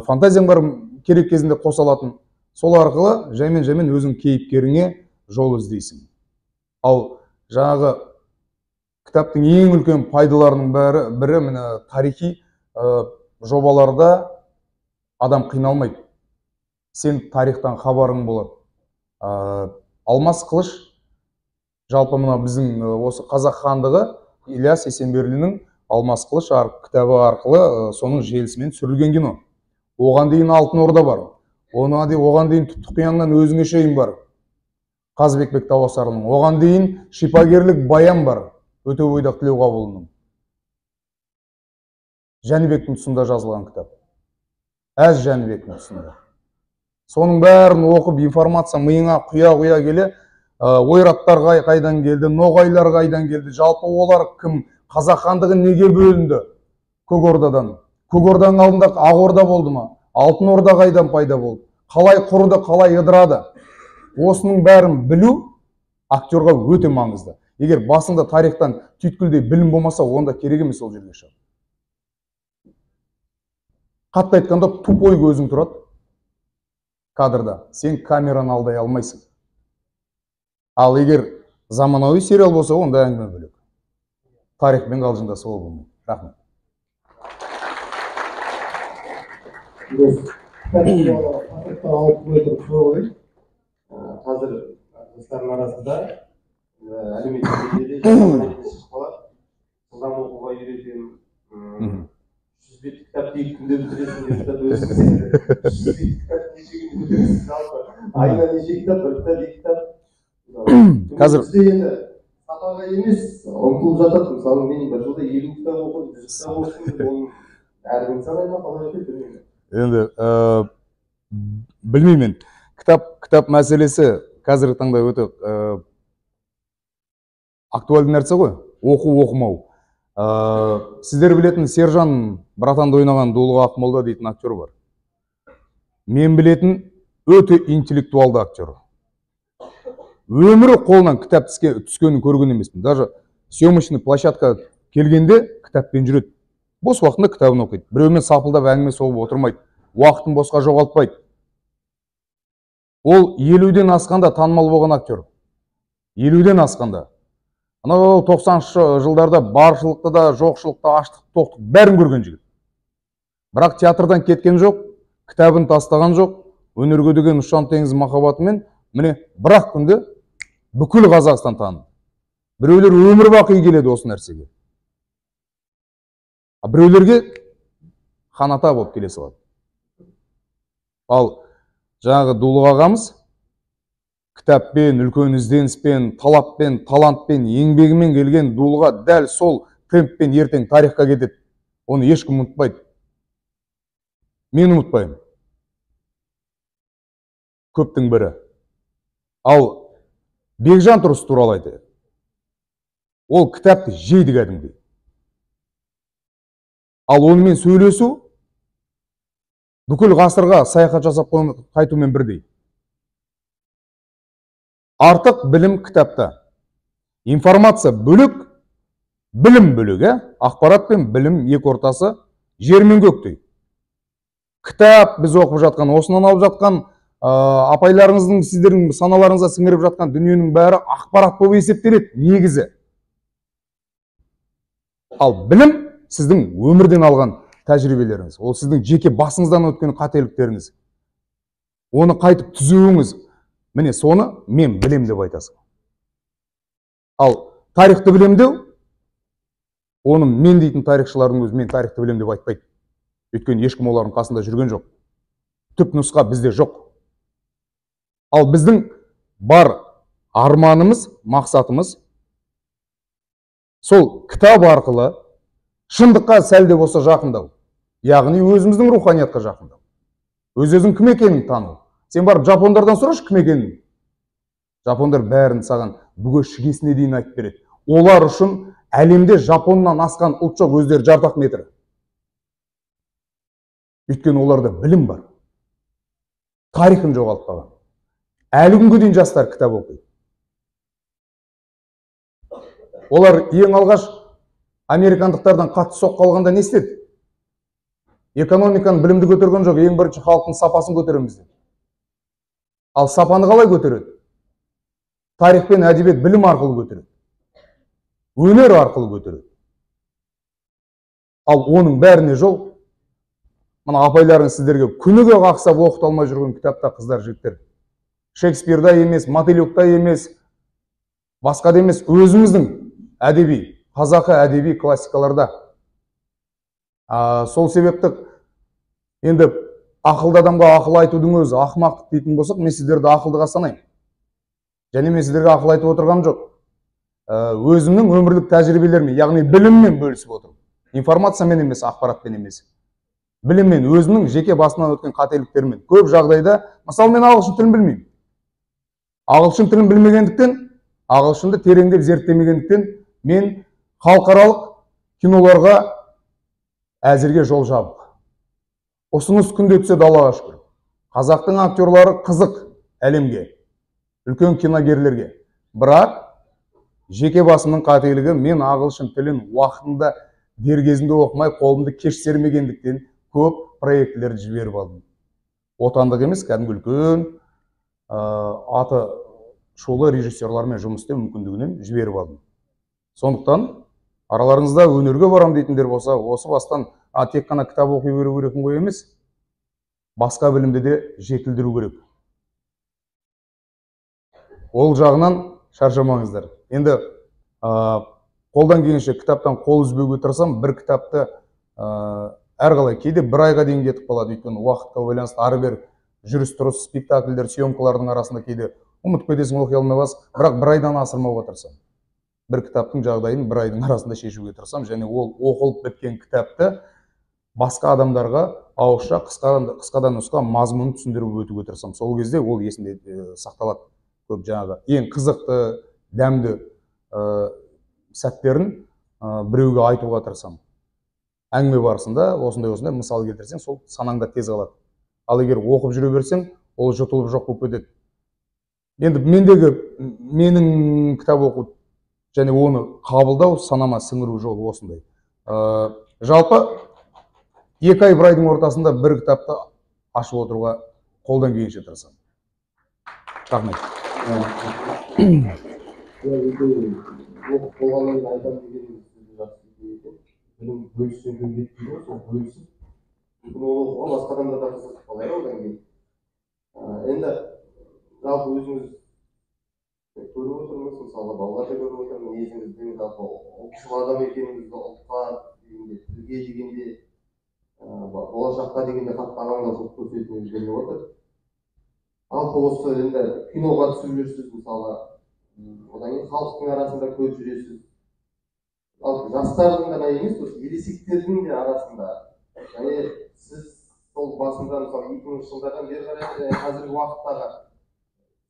фантазияң бар, керек кезінде қоса алатын. Сол арқылы жаймен-жаймен өзің кейіпкеріңе жол іздейсің. Ал жаңағы кітаптың ең үлкен пайдаларының бірі міне тарихи жобаларда адам қиналмайды. Сен тарихтан хабарың болады. Алмас қылыш, жалпы мына біздің осы қазақ хандығы Ильяс Есенберлиннің Алмас қылыш кітабы арқылы соның желісімен түсірілген кино. Оған дейін Алтын Орда бар. Оған дейін Түптіқияннан өзіңе шейін бар. Қазыбек бек Тауасарұлының. Оған дейін шипагерлік баян бар. Өтебойдақ Тілеуқабылұлының. Жәнібектің тұсында жазылған кітап. Әз Жәнібектің тұсында. Соның бәрін оқып, информация миыңа құя-құя келе, ойраттар қайдан келді, ноғайлар қайдан келді, жалпы олар кім, қазақ хандығы неге бөлінді Көк Ордадан? Көк Орданың алдында Ақ Орда болды ма? Алтын Орда қайдан пайда болды? Қалай құрды, қалай ыдырады? Осының бәрін білу актерға өте маңызды. Егер басында тарихтан түйткілдей білім болмаса, онда керек емес ол жерге шығып. Қатты айтқанда тупой көзің тұрады кадрда. Сен камераны алдай алмайсың. Ал егер заманауи сериал болса, онда әңгіме бөлек. Тарихпен қалжыңдасуға болмайды. Рахмет. Қазір жастардың арасында әлеуметтік желіде жылдам оқуға үйретемін, 100 беттік кітапты 2 күнде бітіресің деп жатады өзіңіз. 100 беттік кітапты неше күнде бітіресіз жалпы? Айына неше кітап, бір кітап, екі кітап? Қазір бізде енді Сапаға емес, ұмтылып жатады. Мысалы, мен бір жылда 50 кітап оқыдым, 100 кітап оқыдым, оның әрбірін санай ма, қалай өтеді, білмеймін. Енді білмеймін. Кітап мәселесі қазіргі таңда өте актуальды нәрсе ғой. Оқу, оқымау. Сіздер білетін Сержан братанды ойнаған Дулыға Ақмолда дейтін актер бар. Мен білетін өте интеллектуалды актер. Өмірі қолынан кітап түскенін көрген емеспін. Даже съемочный площадка келгенде кітаппен жүреді. Бос уақытында кітабын оқиды. Біреумен сапылдап әңгіме соғып отырмайды. Уақытын босқа жоғалтпайды. Ол 50-ден асқанда танымал болған актер. 50-ден асқанда. Анау 90-шы жылдарда баршылықты да, жоқшылықты, аштық, тоқтық бәрін көрген жігіт. Бірақ театрдан кеткен жоқ, кітабын тастаған жоқ, өнерге деген ұшан теңіз махаббатымен міне бір-ақ күнде бүкіл Қазақстан таныды. Біреулер өмір бақи келеді осы нәрсеге. А біреулерге хан ата болып келе салады. Ал жаңағы Дулыға ағамыз кітаппен, үлкен ізденіспен, талаппен, талантпен, еңбегімен келген Дулыға дәл сол темппен ертең тарихқа кетеді. Оны ешкім ұмытпайды. Мен ұмытпаймын. Көптің бірі. Ал Бекжан Тұрыс туралы айтайық. Ол кітапты жейді кәдімгідей. Ал онымен сөйлесу бүкіл ғасырға саяхат жасап қайтумен бірдей. Артық білім кітапта. Информация бөлек, білім бөлек, ақпарат пен білім екі ортасы жер мен көктей. Кітап біз оқып жатқан, осынан алып жатқан, апайларыңыздың, сіздердің саналарыңызға сіңіріп жатқан дүниенің бәрі ақпарат болып есептеледі негізі. Ал білім сіздің өмірден алған тәжірибелеріңіз, ол сіздің жеке басыңыздан өткен қателіктеріңіз. Оны қайтып түзеуіңіз, міне соны мен білем деп айтасың. Ал тарихты білем деу, оны мен дейтін тарихшылардың өзі мен тарихты білем деп айтпайды. Өйткені ешкім олардың қасында жүрген жоқ. Түп нұсқа бізде жоқ. Ал біздің бар арманымыз, мақсатымыз сол кітап арқылы шындыққа сәл де болса жақындау. Яғни өзіміздің руханиятқа жақындау. Өз-өзің кім екенін тану. Сен барып жапондардан сұрашы кім екенін. Жапондар бәрін саған бүге шігесіне дейін айтып береді. Олар үшін әлемде жапоннан асқан ұлт жоқ, өздері жарты метр. Өйткені оларда білім бар. Тарихын жоғалтпаған. Әлі күнге дейін жастар кітап оқиды. Олар ең алғаш американдықтардан қатты соққы алғанда не істеді? Экономиканы, білімді көтерген жоқ, ең бірінші халықтың сапасын көтереміз деді. Ал сапаны қалай көтереді? Тарих пен әдебиет білім арқылы көтереді. Өнер арқылы көтереді. Ал оның бәріне жол, мына апайларың сіздерге күніге қақсап оқыта алмай жүрген кітапта қыздар, жігіттер. Шекспирда емес, Мотылёкта емес, басқа да емес, өзіміздің әдеби, қазақы әдеби классикаларда. Сол себепті енді ақылды адамға ақыл айтудың өзі ақымақтық дейтін болсақ, мен сіздерді ақылдыға санаймын. Және мен сіздерге ақыл айтып отырғаным жоқ. Өзімнің өмірлік тәжірибелеріммен, яғни біліммен бөлісіп отырмын. Информациямен емес, ақпаратпен емес. Біліммен, өзімнің жеке басынан өткен қателіктеріммен. Көп жағдайда, мысалы, мен ағылшын тілін білмеймін. Ағылшын тілін білмегендіктен, ағылшынды тереңдеп зерттемегендіктен мен халықаралық киноларға әзірге жол жабық. Ұсыныс күнде түседі, Аллаға шүкір. Қазақтың актерлары қызық әлемге, үлкен киногерлерге. Бірақ жеке басымның қателігі, мен ағылшын тілін уақытында дер кезінде оқымай, қолымды кеш сермегендіктен көп проектілерді жіберіп алдым. Отандық емес, кәдімгі үлкен аты шулы режиссерлармен жұмыс істеу мүмкіндігінен жіберіп алдым. Сондықтан араларыңызда өнерге барам дейтіндер болса, осы бастан тек қана кітап оқи беру керек ғой емес, басқа білімді де жетілдіру керек. Ол жағынан шаршамаңыздар. Енді қолдан келгенше кітаптан қол үзбеуге тырысамын. Бір кітапты әрқалай кейде бір айға дейін кетіп қалады, өйткені уақытқа байланысты ары-бері жүріс-тұрыс, спектакльдер, съемкалардың арасында кейде ұмытып кетесің, оқи алмай қаласың, бірақ бір айдан асырмауға тырысамын. Бір кітаптың жағдайын бір айдың арасында шешуге тырысамын және ол оқылып біткен кітапты басқа адамдарға ауызша қысқадан нұсқа мазмұнын түсіндіріп өтуге тырысамын. Сол кезде ол есімде сақталады. Көп жаңағы ең қызықты, дәмді сәттерін біреуге айтуға тырысамын. Әңгіме барысында осындай-осындай мысал келтірсең, сол санаңда тез қалады. Ал егер оқып жүре берсең, ол жұтылып жоқ болып кетеді. Енді менің кітап оқу және оны қабылдау, санама сіңіру жолы осындай. Жалпы 2 ай бір айдың ортасында бір кітапты ашып отыруға қолдан келгенше тырысамын. Рахмет. Оқып болғаннан кейін айтамын дегеніңіз сізді жақсы екен. Білім бөліссең көбейеді дейді ғой, сол бөлісіп, мүмкін ол оқуға басқа адамдар да қызығып қалар одан кейін. Енді жалпы өзіңіз көріп отырмыз, мысалы балалар да көріп отыр, мінезіңіздің жалпы ұлтшыл адам екеніңізді, ұлтқа дегенде, тілге дегенде, болашаққа дегенде қатты алаңдаушылық көрсететініңіз көрініп отыр. Жалпы осы енді киноға түсіп жүрсіз, мысалы, одан кейін халықтың арасында көп жүресіз. Жалпы жастардың ғана емес, осы ересектердің де арасында. Және сіз сол басында, мысалы, 2000 жылдардан бері қарай және қазіргі уақыттағы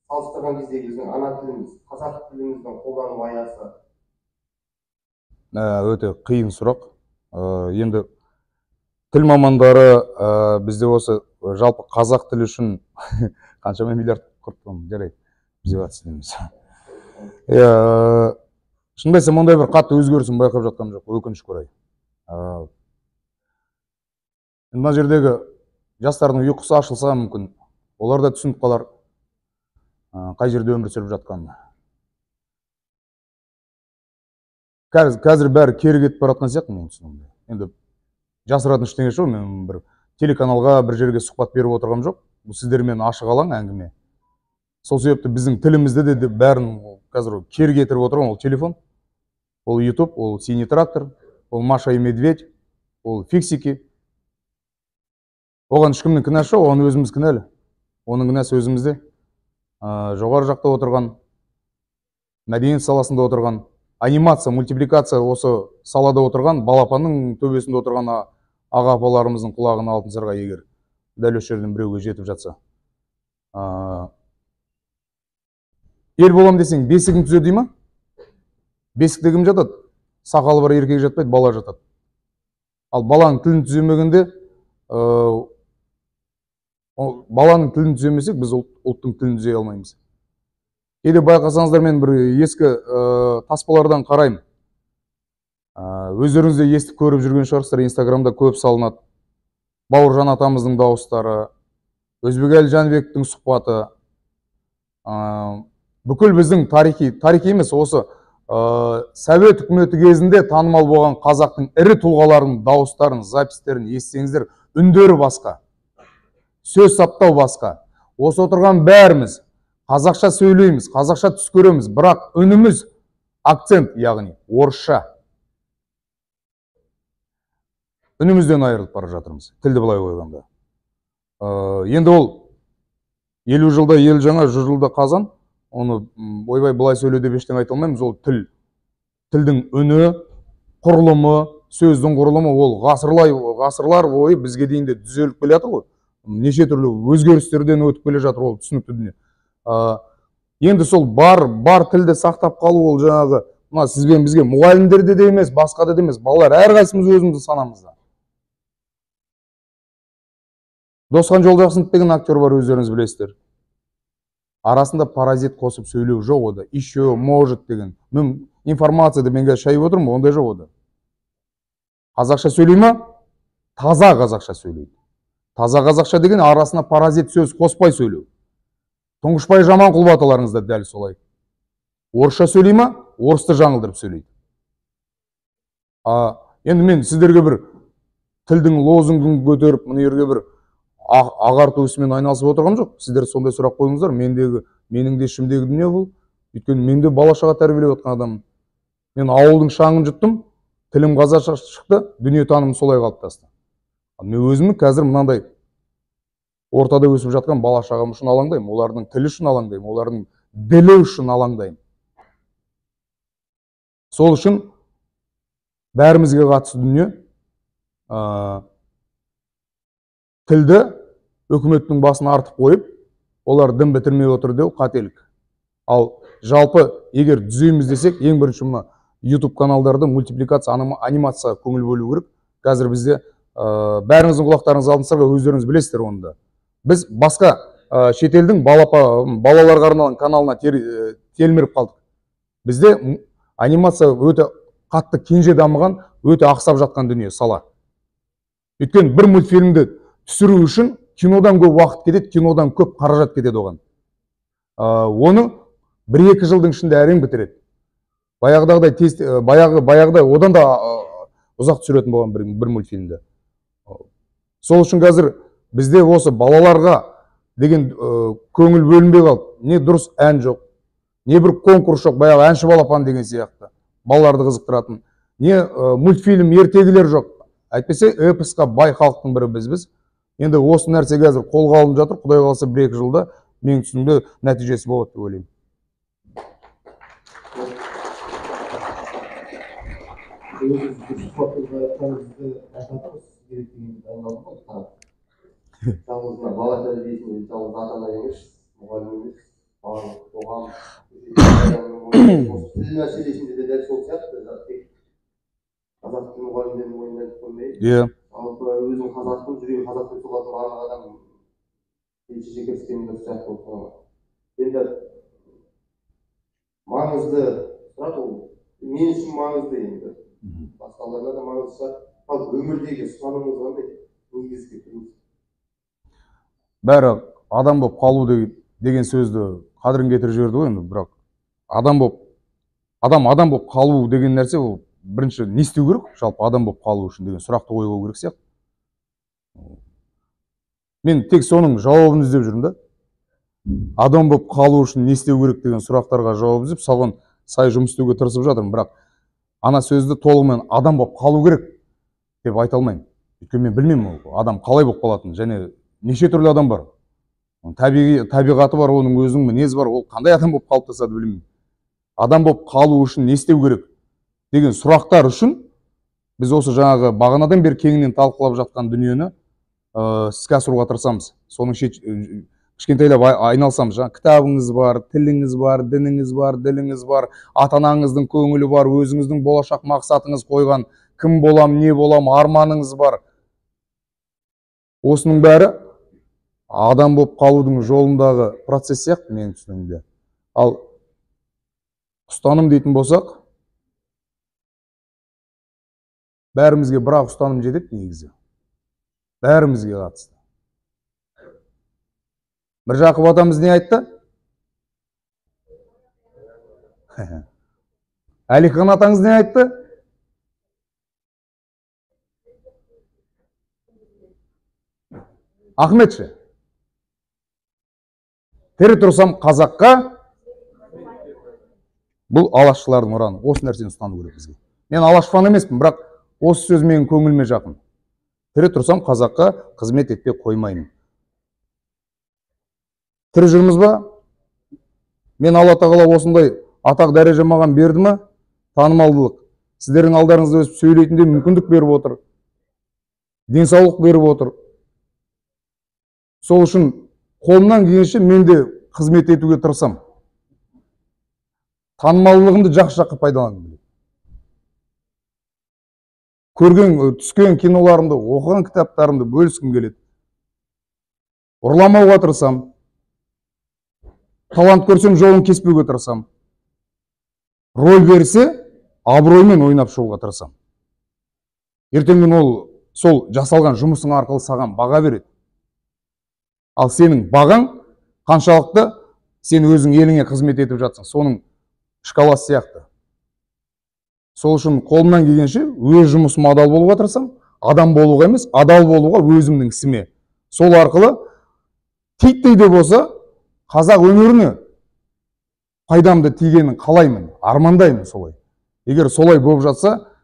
салыстырған кездегі біздің ана тіліміз, қазақ тіліміздің қолдану аясы. Өте қиын сұрақ. Енді тіл мамандары бізде осы жалпы қазақ тілі үшін қаншама миллиард құрттым, жарайды, біз деп жатсыз. Шынымды айтсам, ондай бір қатты өзгерісін байқап жатқаным жоқ, өкінішке орай. Мына жердегі жастардың ұйқысы ашылса мүмкін, олар да түсініп қалар, қай жерде өмір сүріп жатқанын. Қазір бәрі кері кетіп бара жатқан сияқты менің түсінігімде. Енді жасыратын ештеңе жоқ, мен бір телеканалға бір жерге сұхбат беріп отырғаным жоқ. Бұл сіздермен ашық алаң әңгіме. Сол себепті біздің тілімізді де бәрін қазір кері кетіріп отырған ол телефон, ол YouTube, ол синий трактор, ол Маша и Медведь, ол фиксики. Оған ешкімнің кінәсі жоқ, оған өзіміз кінәлі. Оның кінәсі өзімізде. Жоғары жақта отырған, мәдениет саласында отырған, анимация, мультипликация осы салада отырған, балапанның төбесінде отырған аға апаларымыздың құлағына алтын сырға егер дәл осы жерден біреуге жетіп жатса. Ел болам десең, бесігің түзе дей ма? Бесікте кім жатады? Сақалы бар еркек жатпайды, бала жатады. Ал баланың тілін түземегенде, баланың тілін түземесек, біз ұлттың тілін түзей алмаймыз. Кейде байқасаңыздар, мен бір ескі таспалардан қараймын. Өздеріңіз де естіп көріп жүрген шығарсыздар, Инстаграмда көп салынады. Бауыржан атамыздың дауыстары, Өзбекәлі Жәнібектің сұхбаты, бүкіл біздің тарихи емес, осы Совет үкіметі кезінде танымал болған қазақтың ірі тұлғаларының дауыстарын, запистерін естісеңіздер, үндері басқа, сөз саптау басқа. Осы отырған бәріміз қазақша сөйлейміз, қазақша түс көреміз, бірақ үніміз акцент, яғни орысша. Үнімізден айырылып бара жатырмыз, тілді былай қойғанда. Енді ол 50 жылда ел жаңа, 100 жылда қазан, оны ойбай былай сөйле деп ештеңе айта алмаймыз. Ол тіл, тілдің үні, құрылымы, сөздің құрылымы, ол ғасырлар бойы бізге дейін де түзеліп келе жатыр ғой. Неше түрлі өзгерістерден өтіп келе жатыр, ол түсінікті дүние. Енді сол бар тілді сақтап қалу, ол жаңағы мына сізбен бізге мұғалімдерде де емес, басқа да емес, балалар әрқайсымыз өзіміздің санамызда. Досхан Жолдасынов деген актер бар, өздеріңіз білесіздер. Арасында паразит қосып сөйлеу жоқ ода. Еще, может деген. Мен информация деп мен қазір шайып отырмын, ондай жоқ ода. Қазақша сөйлей ма? Таза қазақша сөйлейді. Таза қазақша деген арасына паразит сөз қоспай сөйлеу. Тұңғышбай Жаманқұлов аталарыңыз да дәл солай. Орысша сөйлей ма? Орысты жаңылдырып сөйлейді. Енді мен сіздерге бір тілдің лозунгын көтеріп, мына жерге бір ағарту ісімен айналысып отырғам жоқ. Сіздер сондай сұрақ қойыңыздар. Менің де ішімдегі дүние бұл. Өйткені мен де бала шаға тәрбиелеп отқан адаммын. Мен ауылдың шаңын жұттым, тілім қазақша шықты, дүниетанымым солай қалыптасты. Ал мен өзім қазір мынандай ортада өсіп жатқан бала шағам үшін алаңдаймын, олардың тілі үшін алаңдаймын, олардың ділі үшін алаңдаймын. Сол үшін бәрімізге қатысты дүние, тілді үкіметтің басына артып қойып, олар дым бітірмей отыр деу қателік. Ал жалпы егер түзейміз десек, ең бірінші мына YouTube каналдарды мультипликация, анимацияға көңіл бөлу керек. Қазір бізде бәріңіздің құлақтарыңыз алдыңыздар, өздеріңіз білесіздер оны да. Біз басқа шетелдің балаларға арналған каналына телміріп қалдық. Бізде анимация өте қатты кенже дамыған, өте ақсап жатқан дүние, сала. Өйткені бір мультфильмді түсіру үшін кинодан көп уақыт кетеді, кинодан көп қаражат кетеді оған. Оны 1-2 жылдың ішінде әрең бітіреді. Баяғыдағыдай тез, баяғыдай одан да ұзақ түсіретін болған бір мультфильмді. Сол үшін қазір бізде осы балаларға деген көңіл бөлінбей қалды. Не дұрыс ән жоқ, не бір конкурс жоқ, баяғы әнші балапан деген сияқты балаларды қызықтыратын, не мультфильм, ертегілер жоқ. Әйтпесе эпосқа бай халықтың бірі бізбіз. Енді осы нәрсе қазір қолға алынып жатыр. Құдай қаласа 1-2 жылда менің түсінігімде нәтижесі болады деп ойлаймын. Жалғыз бала тәрбиесінде жалғыз ата-ана емес, мұғалім емес, барлық қоғам, тіл мәселесінде де дәл сол сияқты, тек қазақ тілі мұғалімдерінің мойнына іліп қоймай, жалпы өзін қазақтың жүрегі қазақ деп соғатын барлық адам шеше кіріскен дұрыс сияқты болып саналады. Енді маңызды сұрақ ол, мен үшін маңызды енді, басқаларына да маңызды шығар. Ал өмірдегі ұстанымыңыз қандай? Негізгі принцип? Бәрі адам болып қалу деген сөзді қадірін кетіріп жіберді ғой енді, бірақ адам болып қалу деген нәрсе ол бірінші не істеу керек жалпы адам болып қалу үшін деген сұрақты қою керек сияқты. Мен тек соның жауабын іздеп жүрмін да. Адам болып қалу үшін не істеу керек деген сұрақтарға жауап іздеп, соған сай жұмыс істеуге тырысып жатырмын, бірақ ана сөзді толығымен адам болып қалу керек деп айта алмаймын. Өйткені мен білмеймін ол адам қалай болып қалатынын, және неше түрлі адам бар. Табиғаты бар, оның өзінің мінезі бар, ол қандай адам болып қалыптасады білмеймін. Адам болып қалу үшін не істеу керек деген сұрақтар үшін біз осы жаңағы бағанадан бері кеңінен талқылап жатқан дүниені іске асыруға тырысамыз. Соның кішкентайлап айналысамыз. Жаңа кітабыңыз бар, тіліңіз бар, дініңіз бар, діліңіз бар, ата-анаңыздың көңілі бар, өзіңіздің болашақ мақсатыңыз қойған, кім болам, не болам, арманыңыз бар. Осының бәрі адам болып қалудың жолындағы процесс сияқты менің түсінігімде. Ал ұстаным дейтін болсақ, бәрімізге бір-ақ ұстаным жетеді негізі. Бәрімізге қатысты. Міржақып атамыз не айтты? Әлихан атаңыз не айтты? Ахметші. Тірі тұрсам қазаққа, бұл алашшылардың ұраны. Осы нәрсені ұстану керек бізге. Мен алаш фан емеспін, бірақ осы сөз менің көңіліме жақын. Тірі тұрсам қазаққа қызмет етпей қоймаймын. Тірі жүрміз ба? Мен Алла тағала осындай атақ дәреже маған берді ме? Танымалдылық. Сіздердің алдарыңызда өсіп сөйлейтіндей мүмкіндік беріп отыр. Денсаулық беріп отыр. Сол үшін қолымнан келгенше мен де қызмет етуге тырысамын. Танымалдылығымды жақсы жаққа пайдаланғым келеді. Көрген, түскен киноларымды, оқыған кітаптарымды бөліскім келеді. Ұрламауға тырысамын. Талант көрсем жолын кеспеуге тырысамын. Роль берсе, абыроймен ойнап шығуға тырысамын. Ертеңгі күні ол сол жасалған жұмысың арқылы саған баға береді. Ал сенің бағаң қаншалықты сен өзің еліңе қызмет етіп жатсың, соның шкаласы сияқты. Сол үшін қолымнан келгенше өз жұмысыма адал болуға тырысамын, адам болуға емес, адал болуға өзімнің ісіме. Сол арқылы титтей де болса қазақ өнеріне пайдамды тигенін қалаймын, армандаймын солай. Егер солай болып жатса,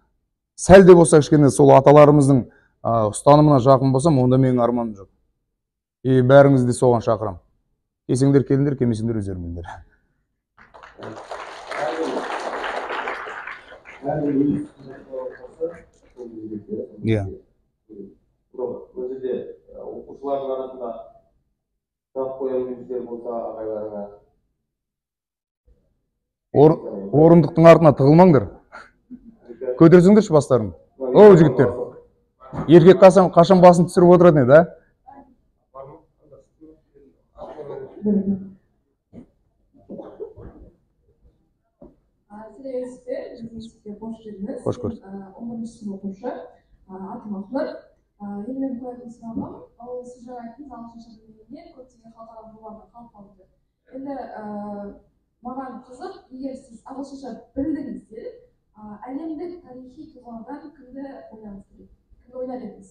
сәл де болса кішкене сол аталарымыздың ұстанымына жақын болсам, онда менің арманым жоқ. И бәріңізді де соған шақырамын. Келсеңдер келіңдер, келмесеңдер өздерің біліңдер. Иә. Бұл жерде оқушылардың арасында сұрақ қоямын деушілер болса ағайларыңа. Орындықтың артына тығылмаңдар. Көтерсеңдерші бастарын. О, жігіттер. Еркек қашан басын түсіріп отыратын еді, а? Сәлеметсіз бе, сізге қош келдіңіз. Қош көрдік. 11 сынып оқушы, атым Ақнұр. Енді менің қоятын сұрағым, ол сіз жаңа айттыңыз, ағылшынша білмегеннен көптеген халықаралық жобаларда қалып қалды деп. Енді маған қызық, егер сіз ағылшынша білдіңіз делік, әлемдік тарихи тұлғалардан кімді ойнағыңыз келеді? Кімді ойнар едіңіз?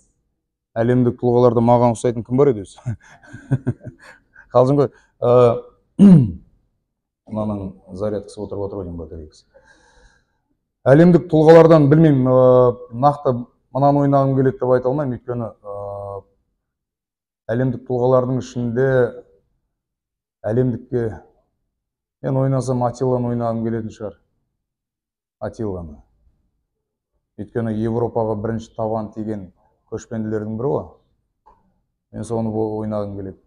Әлемдік тұлғаларда маған ұқсайтын кім бар еді өзі? Қалжың ғой. Мынаның зарядкасы отырып отыр ғой деймін, батарейкасы. Әлемдік тұлғалардан білмеймін, нақты мынаны ойнағым келеді деп айта алмаймын, өйткені әлемдік тұлғалардың ішінде әлемдікке мен ойнасам Атилланы ойнағым келетін шығар. Атилланы. Өйткені Европаға бірінші табан тиген көшпенділердің бірі ғой. Мен соны ойнағым келеді.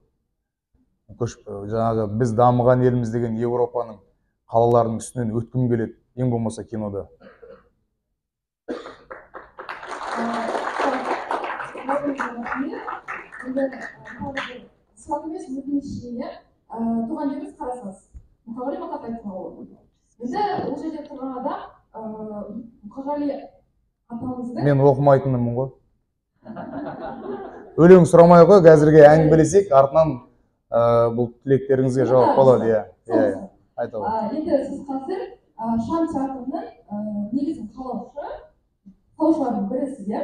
Жаңағы біз дамыған еліміз деген Европаның қалаларының үстінен өткім келеді, ең болмаса кинода. Сұрақ емес, өтініш иә. Туған жеріңіз Қарасаз. Мұқағали Мақатаевтың ауылы. Енді ол жерде тұрған адам Мұқағали атамыздың. Мен оқымайтынмын ғой. Өлең сұрамай қой, қазірге әңгімелесек, артынан бұл тілектеріңізге жауап болады, иә. Иә, айта ғой. Енді сіз қазір Шам театрының негізін қалаушылардың бірісіз, иә?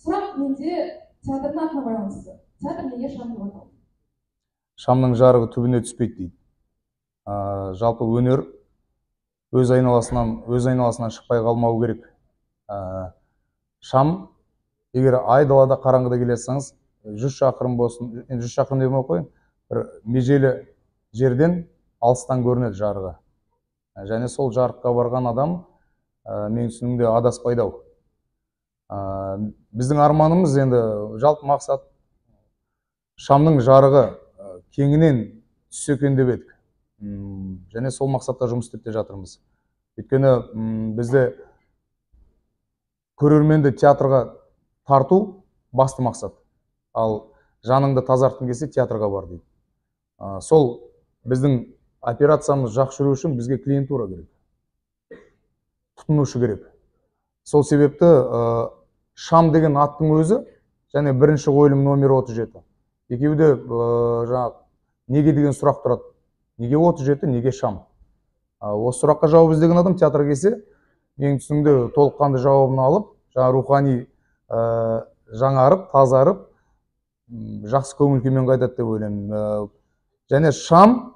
Сұрақ менде театрдың атына байланысты. Театр неге Шам деп аталды? Шамның жарығы түбіне түспейді дейді. Жалпы өнер өз айналасынан шықпай қалмау керек. Шам, егер айдалада қараңғыда келе жатсаңыз, 100 шақырым болсын, енді 100 шақырым демей ақ қояйын, бір межелі жерден алыстан көрінеді жарығы. Және сол жарыққа барған адам, менің түсінігімде, адаспайды ау. Біздің арманымыз енді жалпы мақсат шамның жарығы кеңінен түссе екен деп едік. Және сол мақсатта жұмыс істеп те жатырмыз. Өйткені бізде көрерменді театрға тарту басты мақсат. Ал жаныңды тазартқың келсе театрға бар дейді. Сол біздің операциямыз жақсы жүру үшін бізге клиентура керек, тұтынушы керек. Сол себепті Шам деген аттың өзі және бірінші қойылым номері 37. Екеуі де жаңағы неге деген сұрақ тұрады. Неге 37, неге Шам? Осы сұраққа жауап іздеген адам театрға келсе, менің түсінігімде толыққанды жауабын алып, жаңа рухани жаңарып, тазарып, жақсы көңіл күймен қайтады деп ойлаймын. Және Шам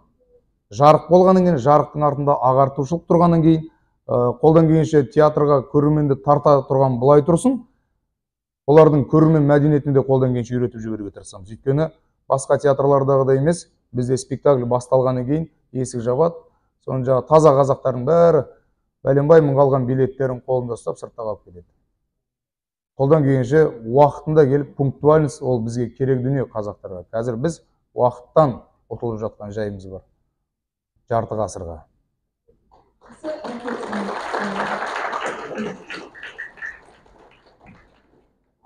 жарық болғаннан кейін, жарықтың артында ағартушылық тұрғаннан кейін, қолдан келгенше театрға көрерменді тарта тұрған былай тұрсын, олардың көрермен мәдениетін де қолдан келгенше үйретіп жіберуге тырысамыз. Өйткені басқа театрлардағыдай емес, бізде спектакль басталғаннан кейін есік жабады, соны жаңа таза қазақтардың бәрі бәленбай мың қалған билеттерін қолында ұстап сыртта қалып кетеді. Қолдан келгенше уақытында келіп, пунктуальность ол бізге керек дүние қазақтарға. Қазір біз уақыттан ұтылып жатқан жайымыз бар. Жарты ғасырға.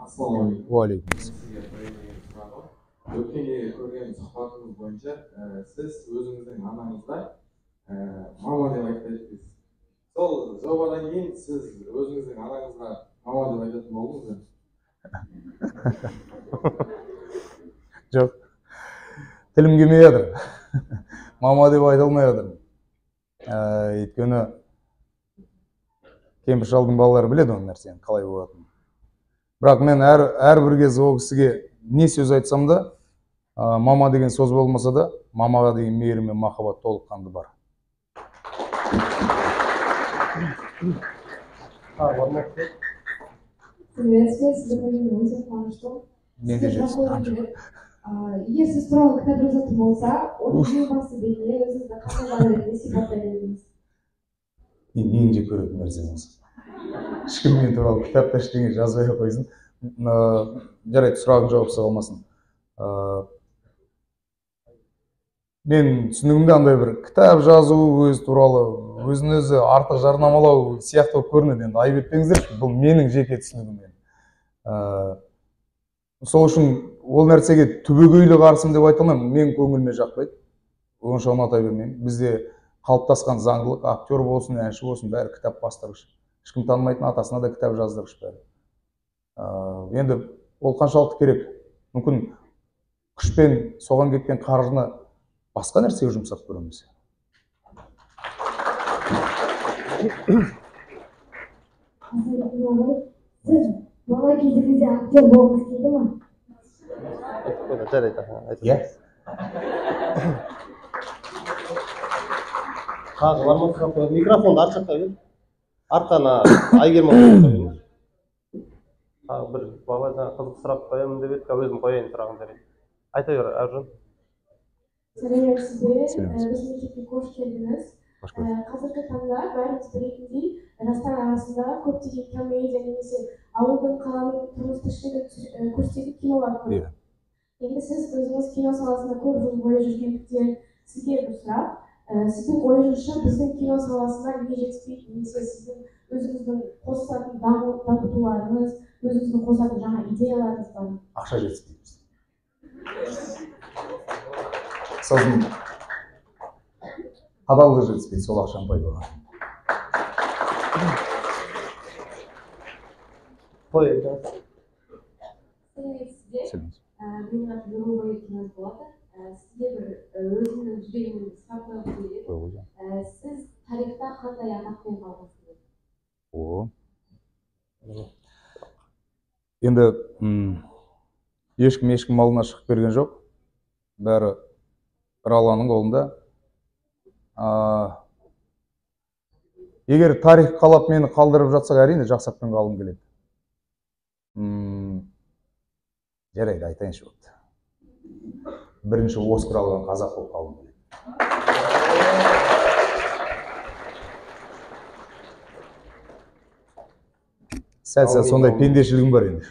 Ассалаумағалейкум. Уағалейкум. Өткенде көрген сұхбатыңыз бойынша сіз өзіңіздің анаңызға мама деп айтып едіңіз. Сол жобадан кейін сіз өзіңіздің анаңызға мама деп айтатын болдыңыз ба? Жоқ. Тілім келмей жатыр. Мама деп айта алмай жатырмын. Өйткені кемпір шалдың балалары біледі оның нәрсені қалай болатынын. Бірақ мен әрбір кез ол кісіге не сөз айтсам да, мама деген сөз болмаса да, мамаға деген мейірім мен махаббат толыққанды бар. Сәлеметсіз бе, сізді көргеніме өте қуаныштымын. Мен де жетістім. Егер сіз туралы кітап жазатын болса, оның ең басты бетіне өзіңізді қандай жанр ретінде сипаттай едіңіз? Ең жек көретін нәрсем осы. Ешкім мен туралы кітапта ештеңе жазбай ақ қойсын. Жарайды, сұрағың жауапсыз қалмасын. Мен түсінігімде андай бір кітап жазу өз туралы, өзін өзі артық жарнамалау сияқты болып көрінеді. Енді айып етпеңіздерші, бұл менің жеке түсінігім. Сол үшін ол нәрсеге түбегейлі қарсымын деп айта алмаймын. Мен көңіліме жақпайды, онша ұната бермеймін. Бізде қалыптасқан заңдылық, актер болсын, әнші болсын, бәрі кітап бастырғыш. Ешкім танымайтын атасына да кітап жаздырғыш бәрі. Енді ол қаншалықты керек? Мүмкін күшпен соған кеткен қаржыны басқа нәрсеге жұмсап көреміз. Сіз бала кезіңізде актер болғыңыз келді ме? Жарайды. Иә. Тағы бар ма сұрақ қояды? Микрофонды арт жаққа бер. Артқана Айгерім қояйын. Тағы бір бала жаңа қызық сұрақ қоямын деп еді, өзім қояйын сұрағын, жарайды. Айта бер, Аржан. Сәлеметсіз бе? Біздің мектепке қош келдіңіз. Қазіргі таңда бәріміз білетіндей, жастар арасында көптеген комедия немесе ауылдың, қаланың тұрмыс тіршілігін көрсететін кинолар көп. Енді сіз өзіңіз кино саласында көп жыл бойы жүргендіктен сізге бір сұрақ. Сіздің ойыңызша біздің кино саласына не жетіспейді, немесе сіздің өзіңіздің қосатын дамытуларыңыз, өзіңіздің қосатын жаңа идеяларыңыз бар ма? Ақша жетіспейді бізде. Сосын адалдық жетіспейді, сол ақшаны пайдалану. Сәлеметсіз бе? Менің атым Нұрбай Кеназ болады. Сізге бір өзімнің жүрегімнен сұрақ қойғым келеді. Сіз тарихта қандай атақпен қалғыңыз келеді? Енді ешкім ешкім алдына шығып берген жоқ. Бәрі бір Алланың қолында. Егер тарих қалап мені қалдырып жатсақ, әрине жақсы атпен қалғым келеді. Жарайды, айтайыншы болды. Бірінші Оскар алған қазақ болып қалғым келеді. Сәл-сәл сондай пендешілігім бар енді.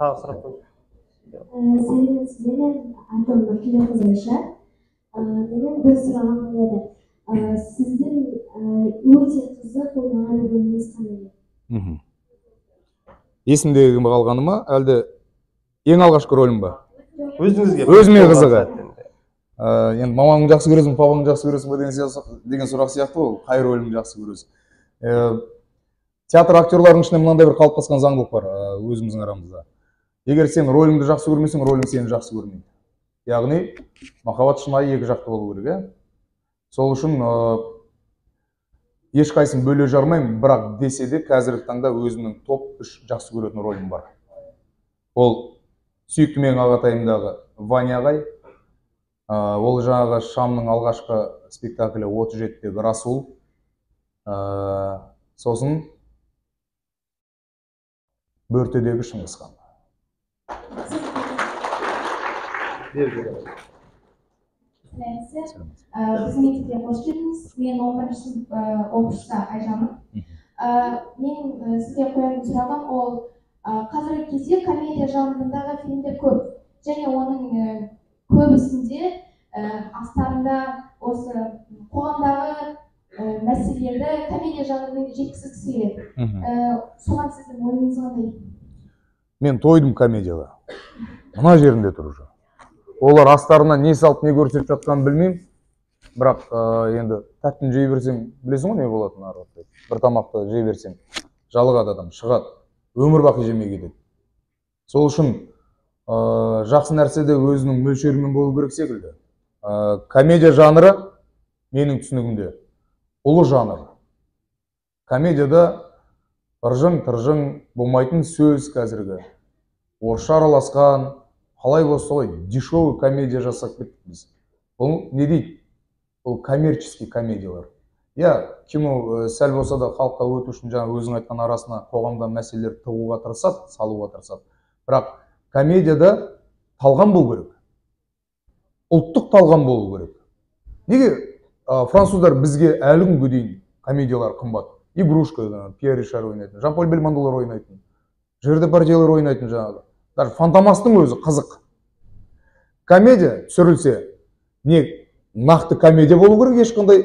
Тағы сұрақ қой. Сәлеметсіз бе? Атым Нұркелеқызы Айша. Менің бір сұрағым еді. Сіздің өте қызық ойнаған рөліңіз қандай еді? Есімдегі қалғаны ма, әлде ең алғашқы рөлім ба? Өзіңізге. Өзіме қызығы. Енді мамаңды жақсы көресің, папаңды жақсы көресің ба деген сұрақ сияқты ол. Қай рөлімді жақсы көресің? Театр актерларының ішінде мынандай бір қалыптасқан заңдылық бар өзіміздің арамызда. Егер сен рөліңді жақсы көрмесең, рөлің сені жақсы көрмейді. Яғни махаббат шынайы екі жақты болу керек, ә? Сол үшін ешқайсысын бөле жармаймын, бірақ десе де қазіргі таңда өзімнің топ 3 жақсы көретін рөлім бар. Ол сүйікті менің ағатайымдағы Ваня ағай, ол жаңағы Шамның алғашқы спектаклі 37-дегі Расул, сосын Бөртедегі Шыңғысхан. Сәлеметсіз. Біздің мектепке қош келдіңіз. Мен 11 сынып оқушысы Айжанмын. Менің сізге қоятын сұрағым ол қазіргі кезде комедия жанрындағы фильмдер көп және оның көбісінде астарында осы қоғамдағы мәселелерді комедия жанрымен жеткізгісі келеді. Соған сіздің ойыңыз қандай? Мен тойдым комедияға. Мына жерінде тұр уже. Олар астарына не салып, не көрсетіп жатқанын білмеймін. Бірақ енді тәттіні жей берсең, білесің ғой не болатынын ары қарай. Бір тамақты жей берсең, жалығады адам, шығады. Өмір бақи жемей кетеді. Сол үшін жақсы нәрсе де өзінің мөлшерімен болу керек секілді. Комедия жанры менің түсінігімде ұлы жанр. Комедияда ыржың-тыржың болмайтын сөз қазіргі. Орысша араласқан, қалай болса солай дешевый комедия жасап кеттік біз. Бұл не дейді? Бұл коммерческий комедиялар. Иә, кино сәл болса да халыққа өту үшін жаңа өзің айтқан арасына қоғамда мәселелер тығуға тырысады, салуға тырысады. Бірақ комедияда талғам болу керек. Ұлттық талғам болу керек. Неге Француздар бізге әлі күнге дейін комедиялар қымбат. Игрушка, Пьер Ришар ойнайтын, Жан-Поль Бельмондолар ойнайтын, Жерар Депардьелер ойнайтын жаңағы. Даже Фантомастың өзі қызық. Комедия түсірілсе, не нақты комедия болу керек, ешқандай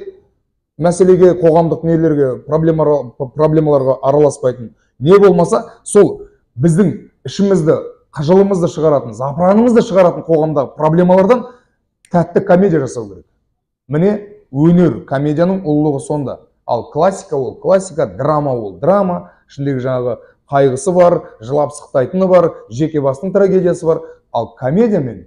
мәселеге, қоғамдық нелерге, проблемаларға араласпайтын. Не болмаса, сол біздің ішімізді, қыжылымызды шығаратын, запыранымызды шығаратын қоғамдағы проблемалардан тәтті комедия жасау керек. Міне өнер, комедияның ұлылығы сонда. Ал классика ол классика, драма ол драма, ішіндегі жаңағы қайғысы бар, жылап сықтайтыны бар, жеке бастың трагедиясы бар. Ал комедиямен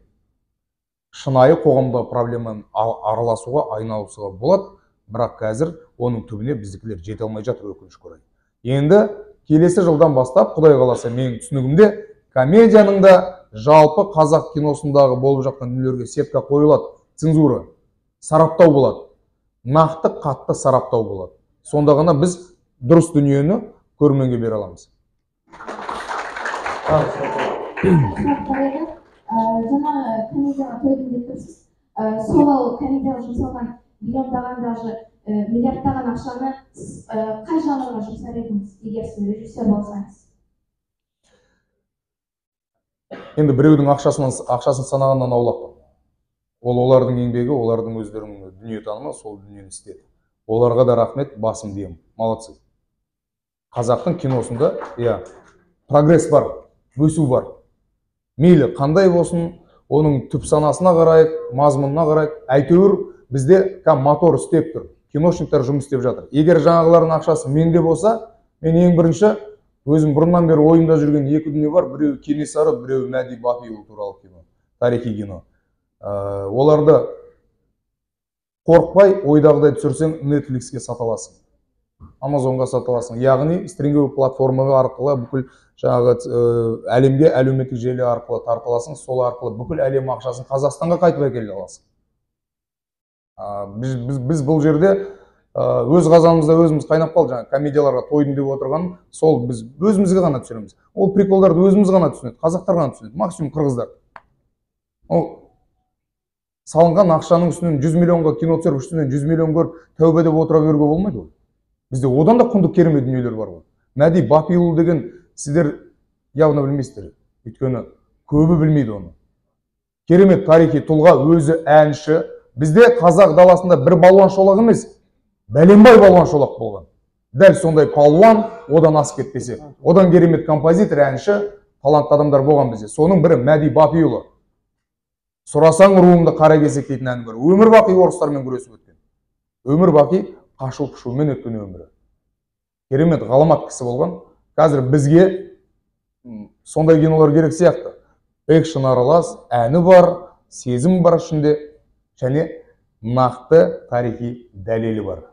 шынайы қоғамдағы проблеманы араласуға, айналысуға болады, бірақ қазір оның түбіне біздікілер жете алмай жатыр, өкінішке орай. Енді келесі жылдан бастап, Құдай қаласа, менің түсінігімде, комедияның да жалпы қазақ киносындағы болып жатқан дүниелерге сетка қойылады, цензура, сараптау болады. Нақты қатты сараптау болады. Сонда ғана біз дұрыс дүниені көрерменге бере аламыз. Жаңа комедияға тойдым деп тұрсыз. Сол комедияға жұмсалған миллиондаған, даже миллиардтаған ақшаны сіз қай жанрға жұмсар едіңіз, егер сіз режиссер болсаңыз? Енді біреудің ақшасын санағаннан аулақпын. Ол олардың еңбегі, олардың өздерінің дүниетанымы, сол дүниені істеді. Оларға да рахмет, басым деймін. Молодцы. Қазақтың киносында, иә, прогресс бар, өсу бар. Мейлі қандай болсын, оның түп санасына қарайық, мазмұнына қарайық, әйтеуір бізде мотор істеп тұр. Киношниктер жұмыс істеп жатыр. Егер жаңағылардың ақшасы менде болса, мен ең бірінші өзім бұрыннан бері ойымда жүрген екі дүние бар, біреуі Кенесары, біреуі Мәди Бапиұлы туралы кино, тарихи кино. Оларды қорықпай ойдағыдай түсірсең, Netflixке сата аласың, Амазонға сата аласың. Яғни стриминг платформа арқылы бүкіл жаңағы әлемге әлеуметтік желі арқылы тартыласың, сол арқылы бүкіл әлем ақшасын Қазақстанға қайтып әкеле аласың. Біз бұл жерде өз қазанымызда өзіміз қайнап қалдық, жаңағы комедияларға тойдым деп отырған, сол біз өзімізге ғана түсіреміз. Ол приколдарды өзіміз ғана түсінеді, қазақтар ғана түсінеді, максимум қырғыздар. Ол салынған ақшаның үстінен 100 миллионға кино түсіріп, үстінен 100 миллион көріп, тәубе деп отыра беруге болмайды ғой. Бізде одан да құнды керемет дүниелер бар ғой. Мәди Бапиұлы деген сіздер явно білмейсіздер, өйткені көбі білмейді оны. Керемет тарихи тұлға, өзі әнші. Бізде қазақ даласында бір балуан шолақ емес, бәленбай балуан шолақ болған. Дәл сондай палуан, одан асып кетпесе, одан керемет композитор, әнші, талантты адамдар болған бізде. Соның бірі Мәди Бапиұлы. Сұрасаң руыңды қара кесек дейтін әні бар. Өмір бақи орыстармен күресіп өткен. Өмір бақи қашу пышумен өткен өмірі. Керемет ғаламат кісі болған. Қазір бізге сондай кинолар керек сияқты. Экшн аралас, әні бар, сезім бар ішінде, және нақты тарихи дәлелі бар.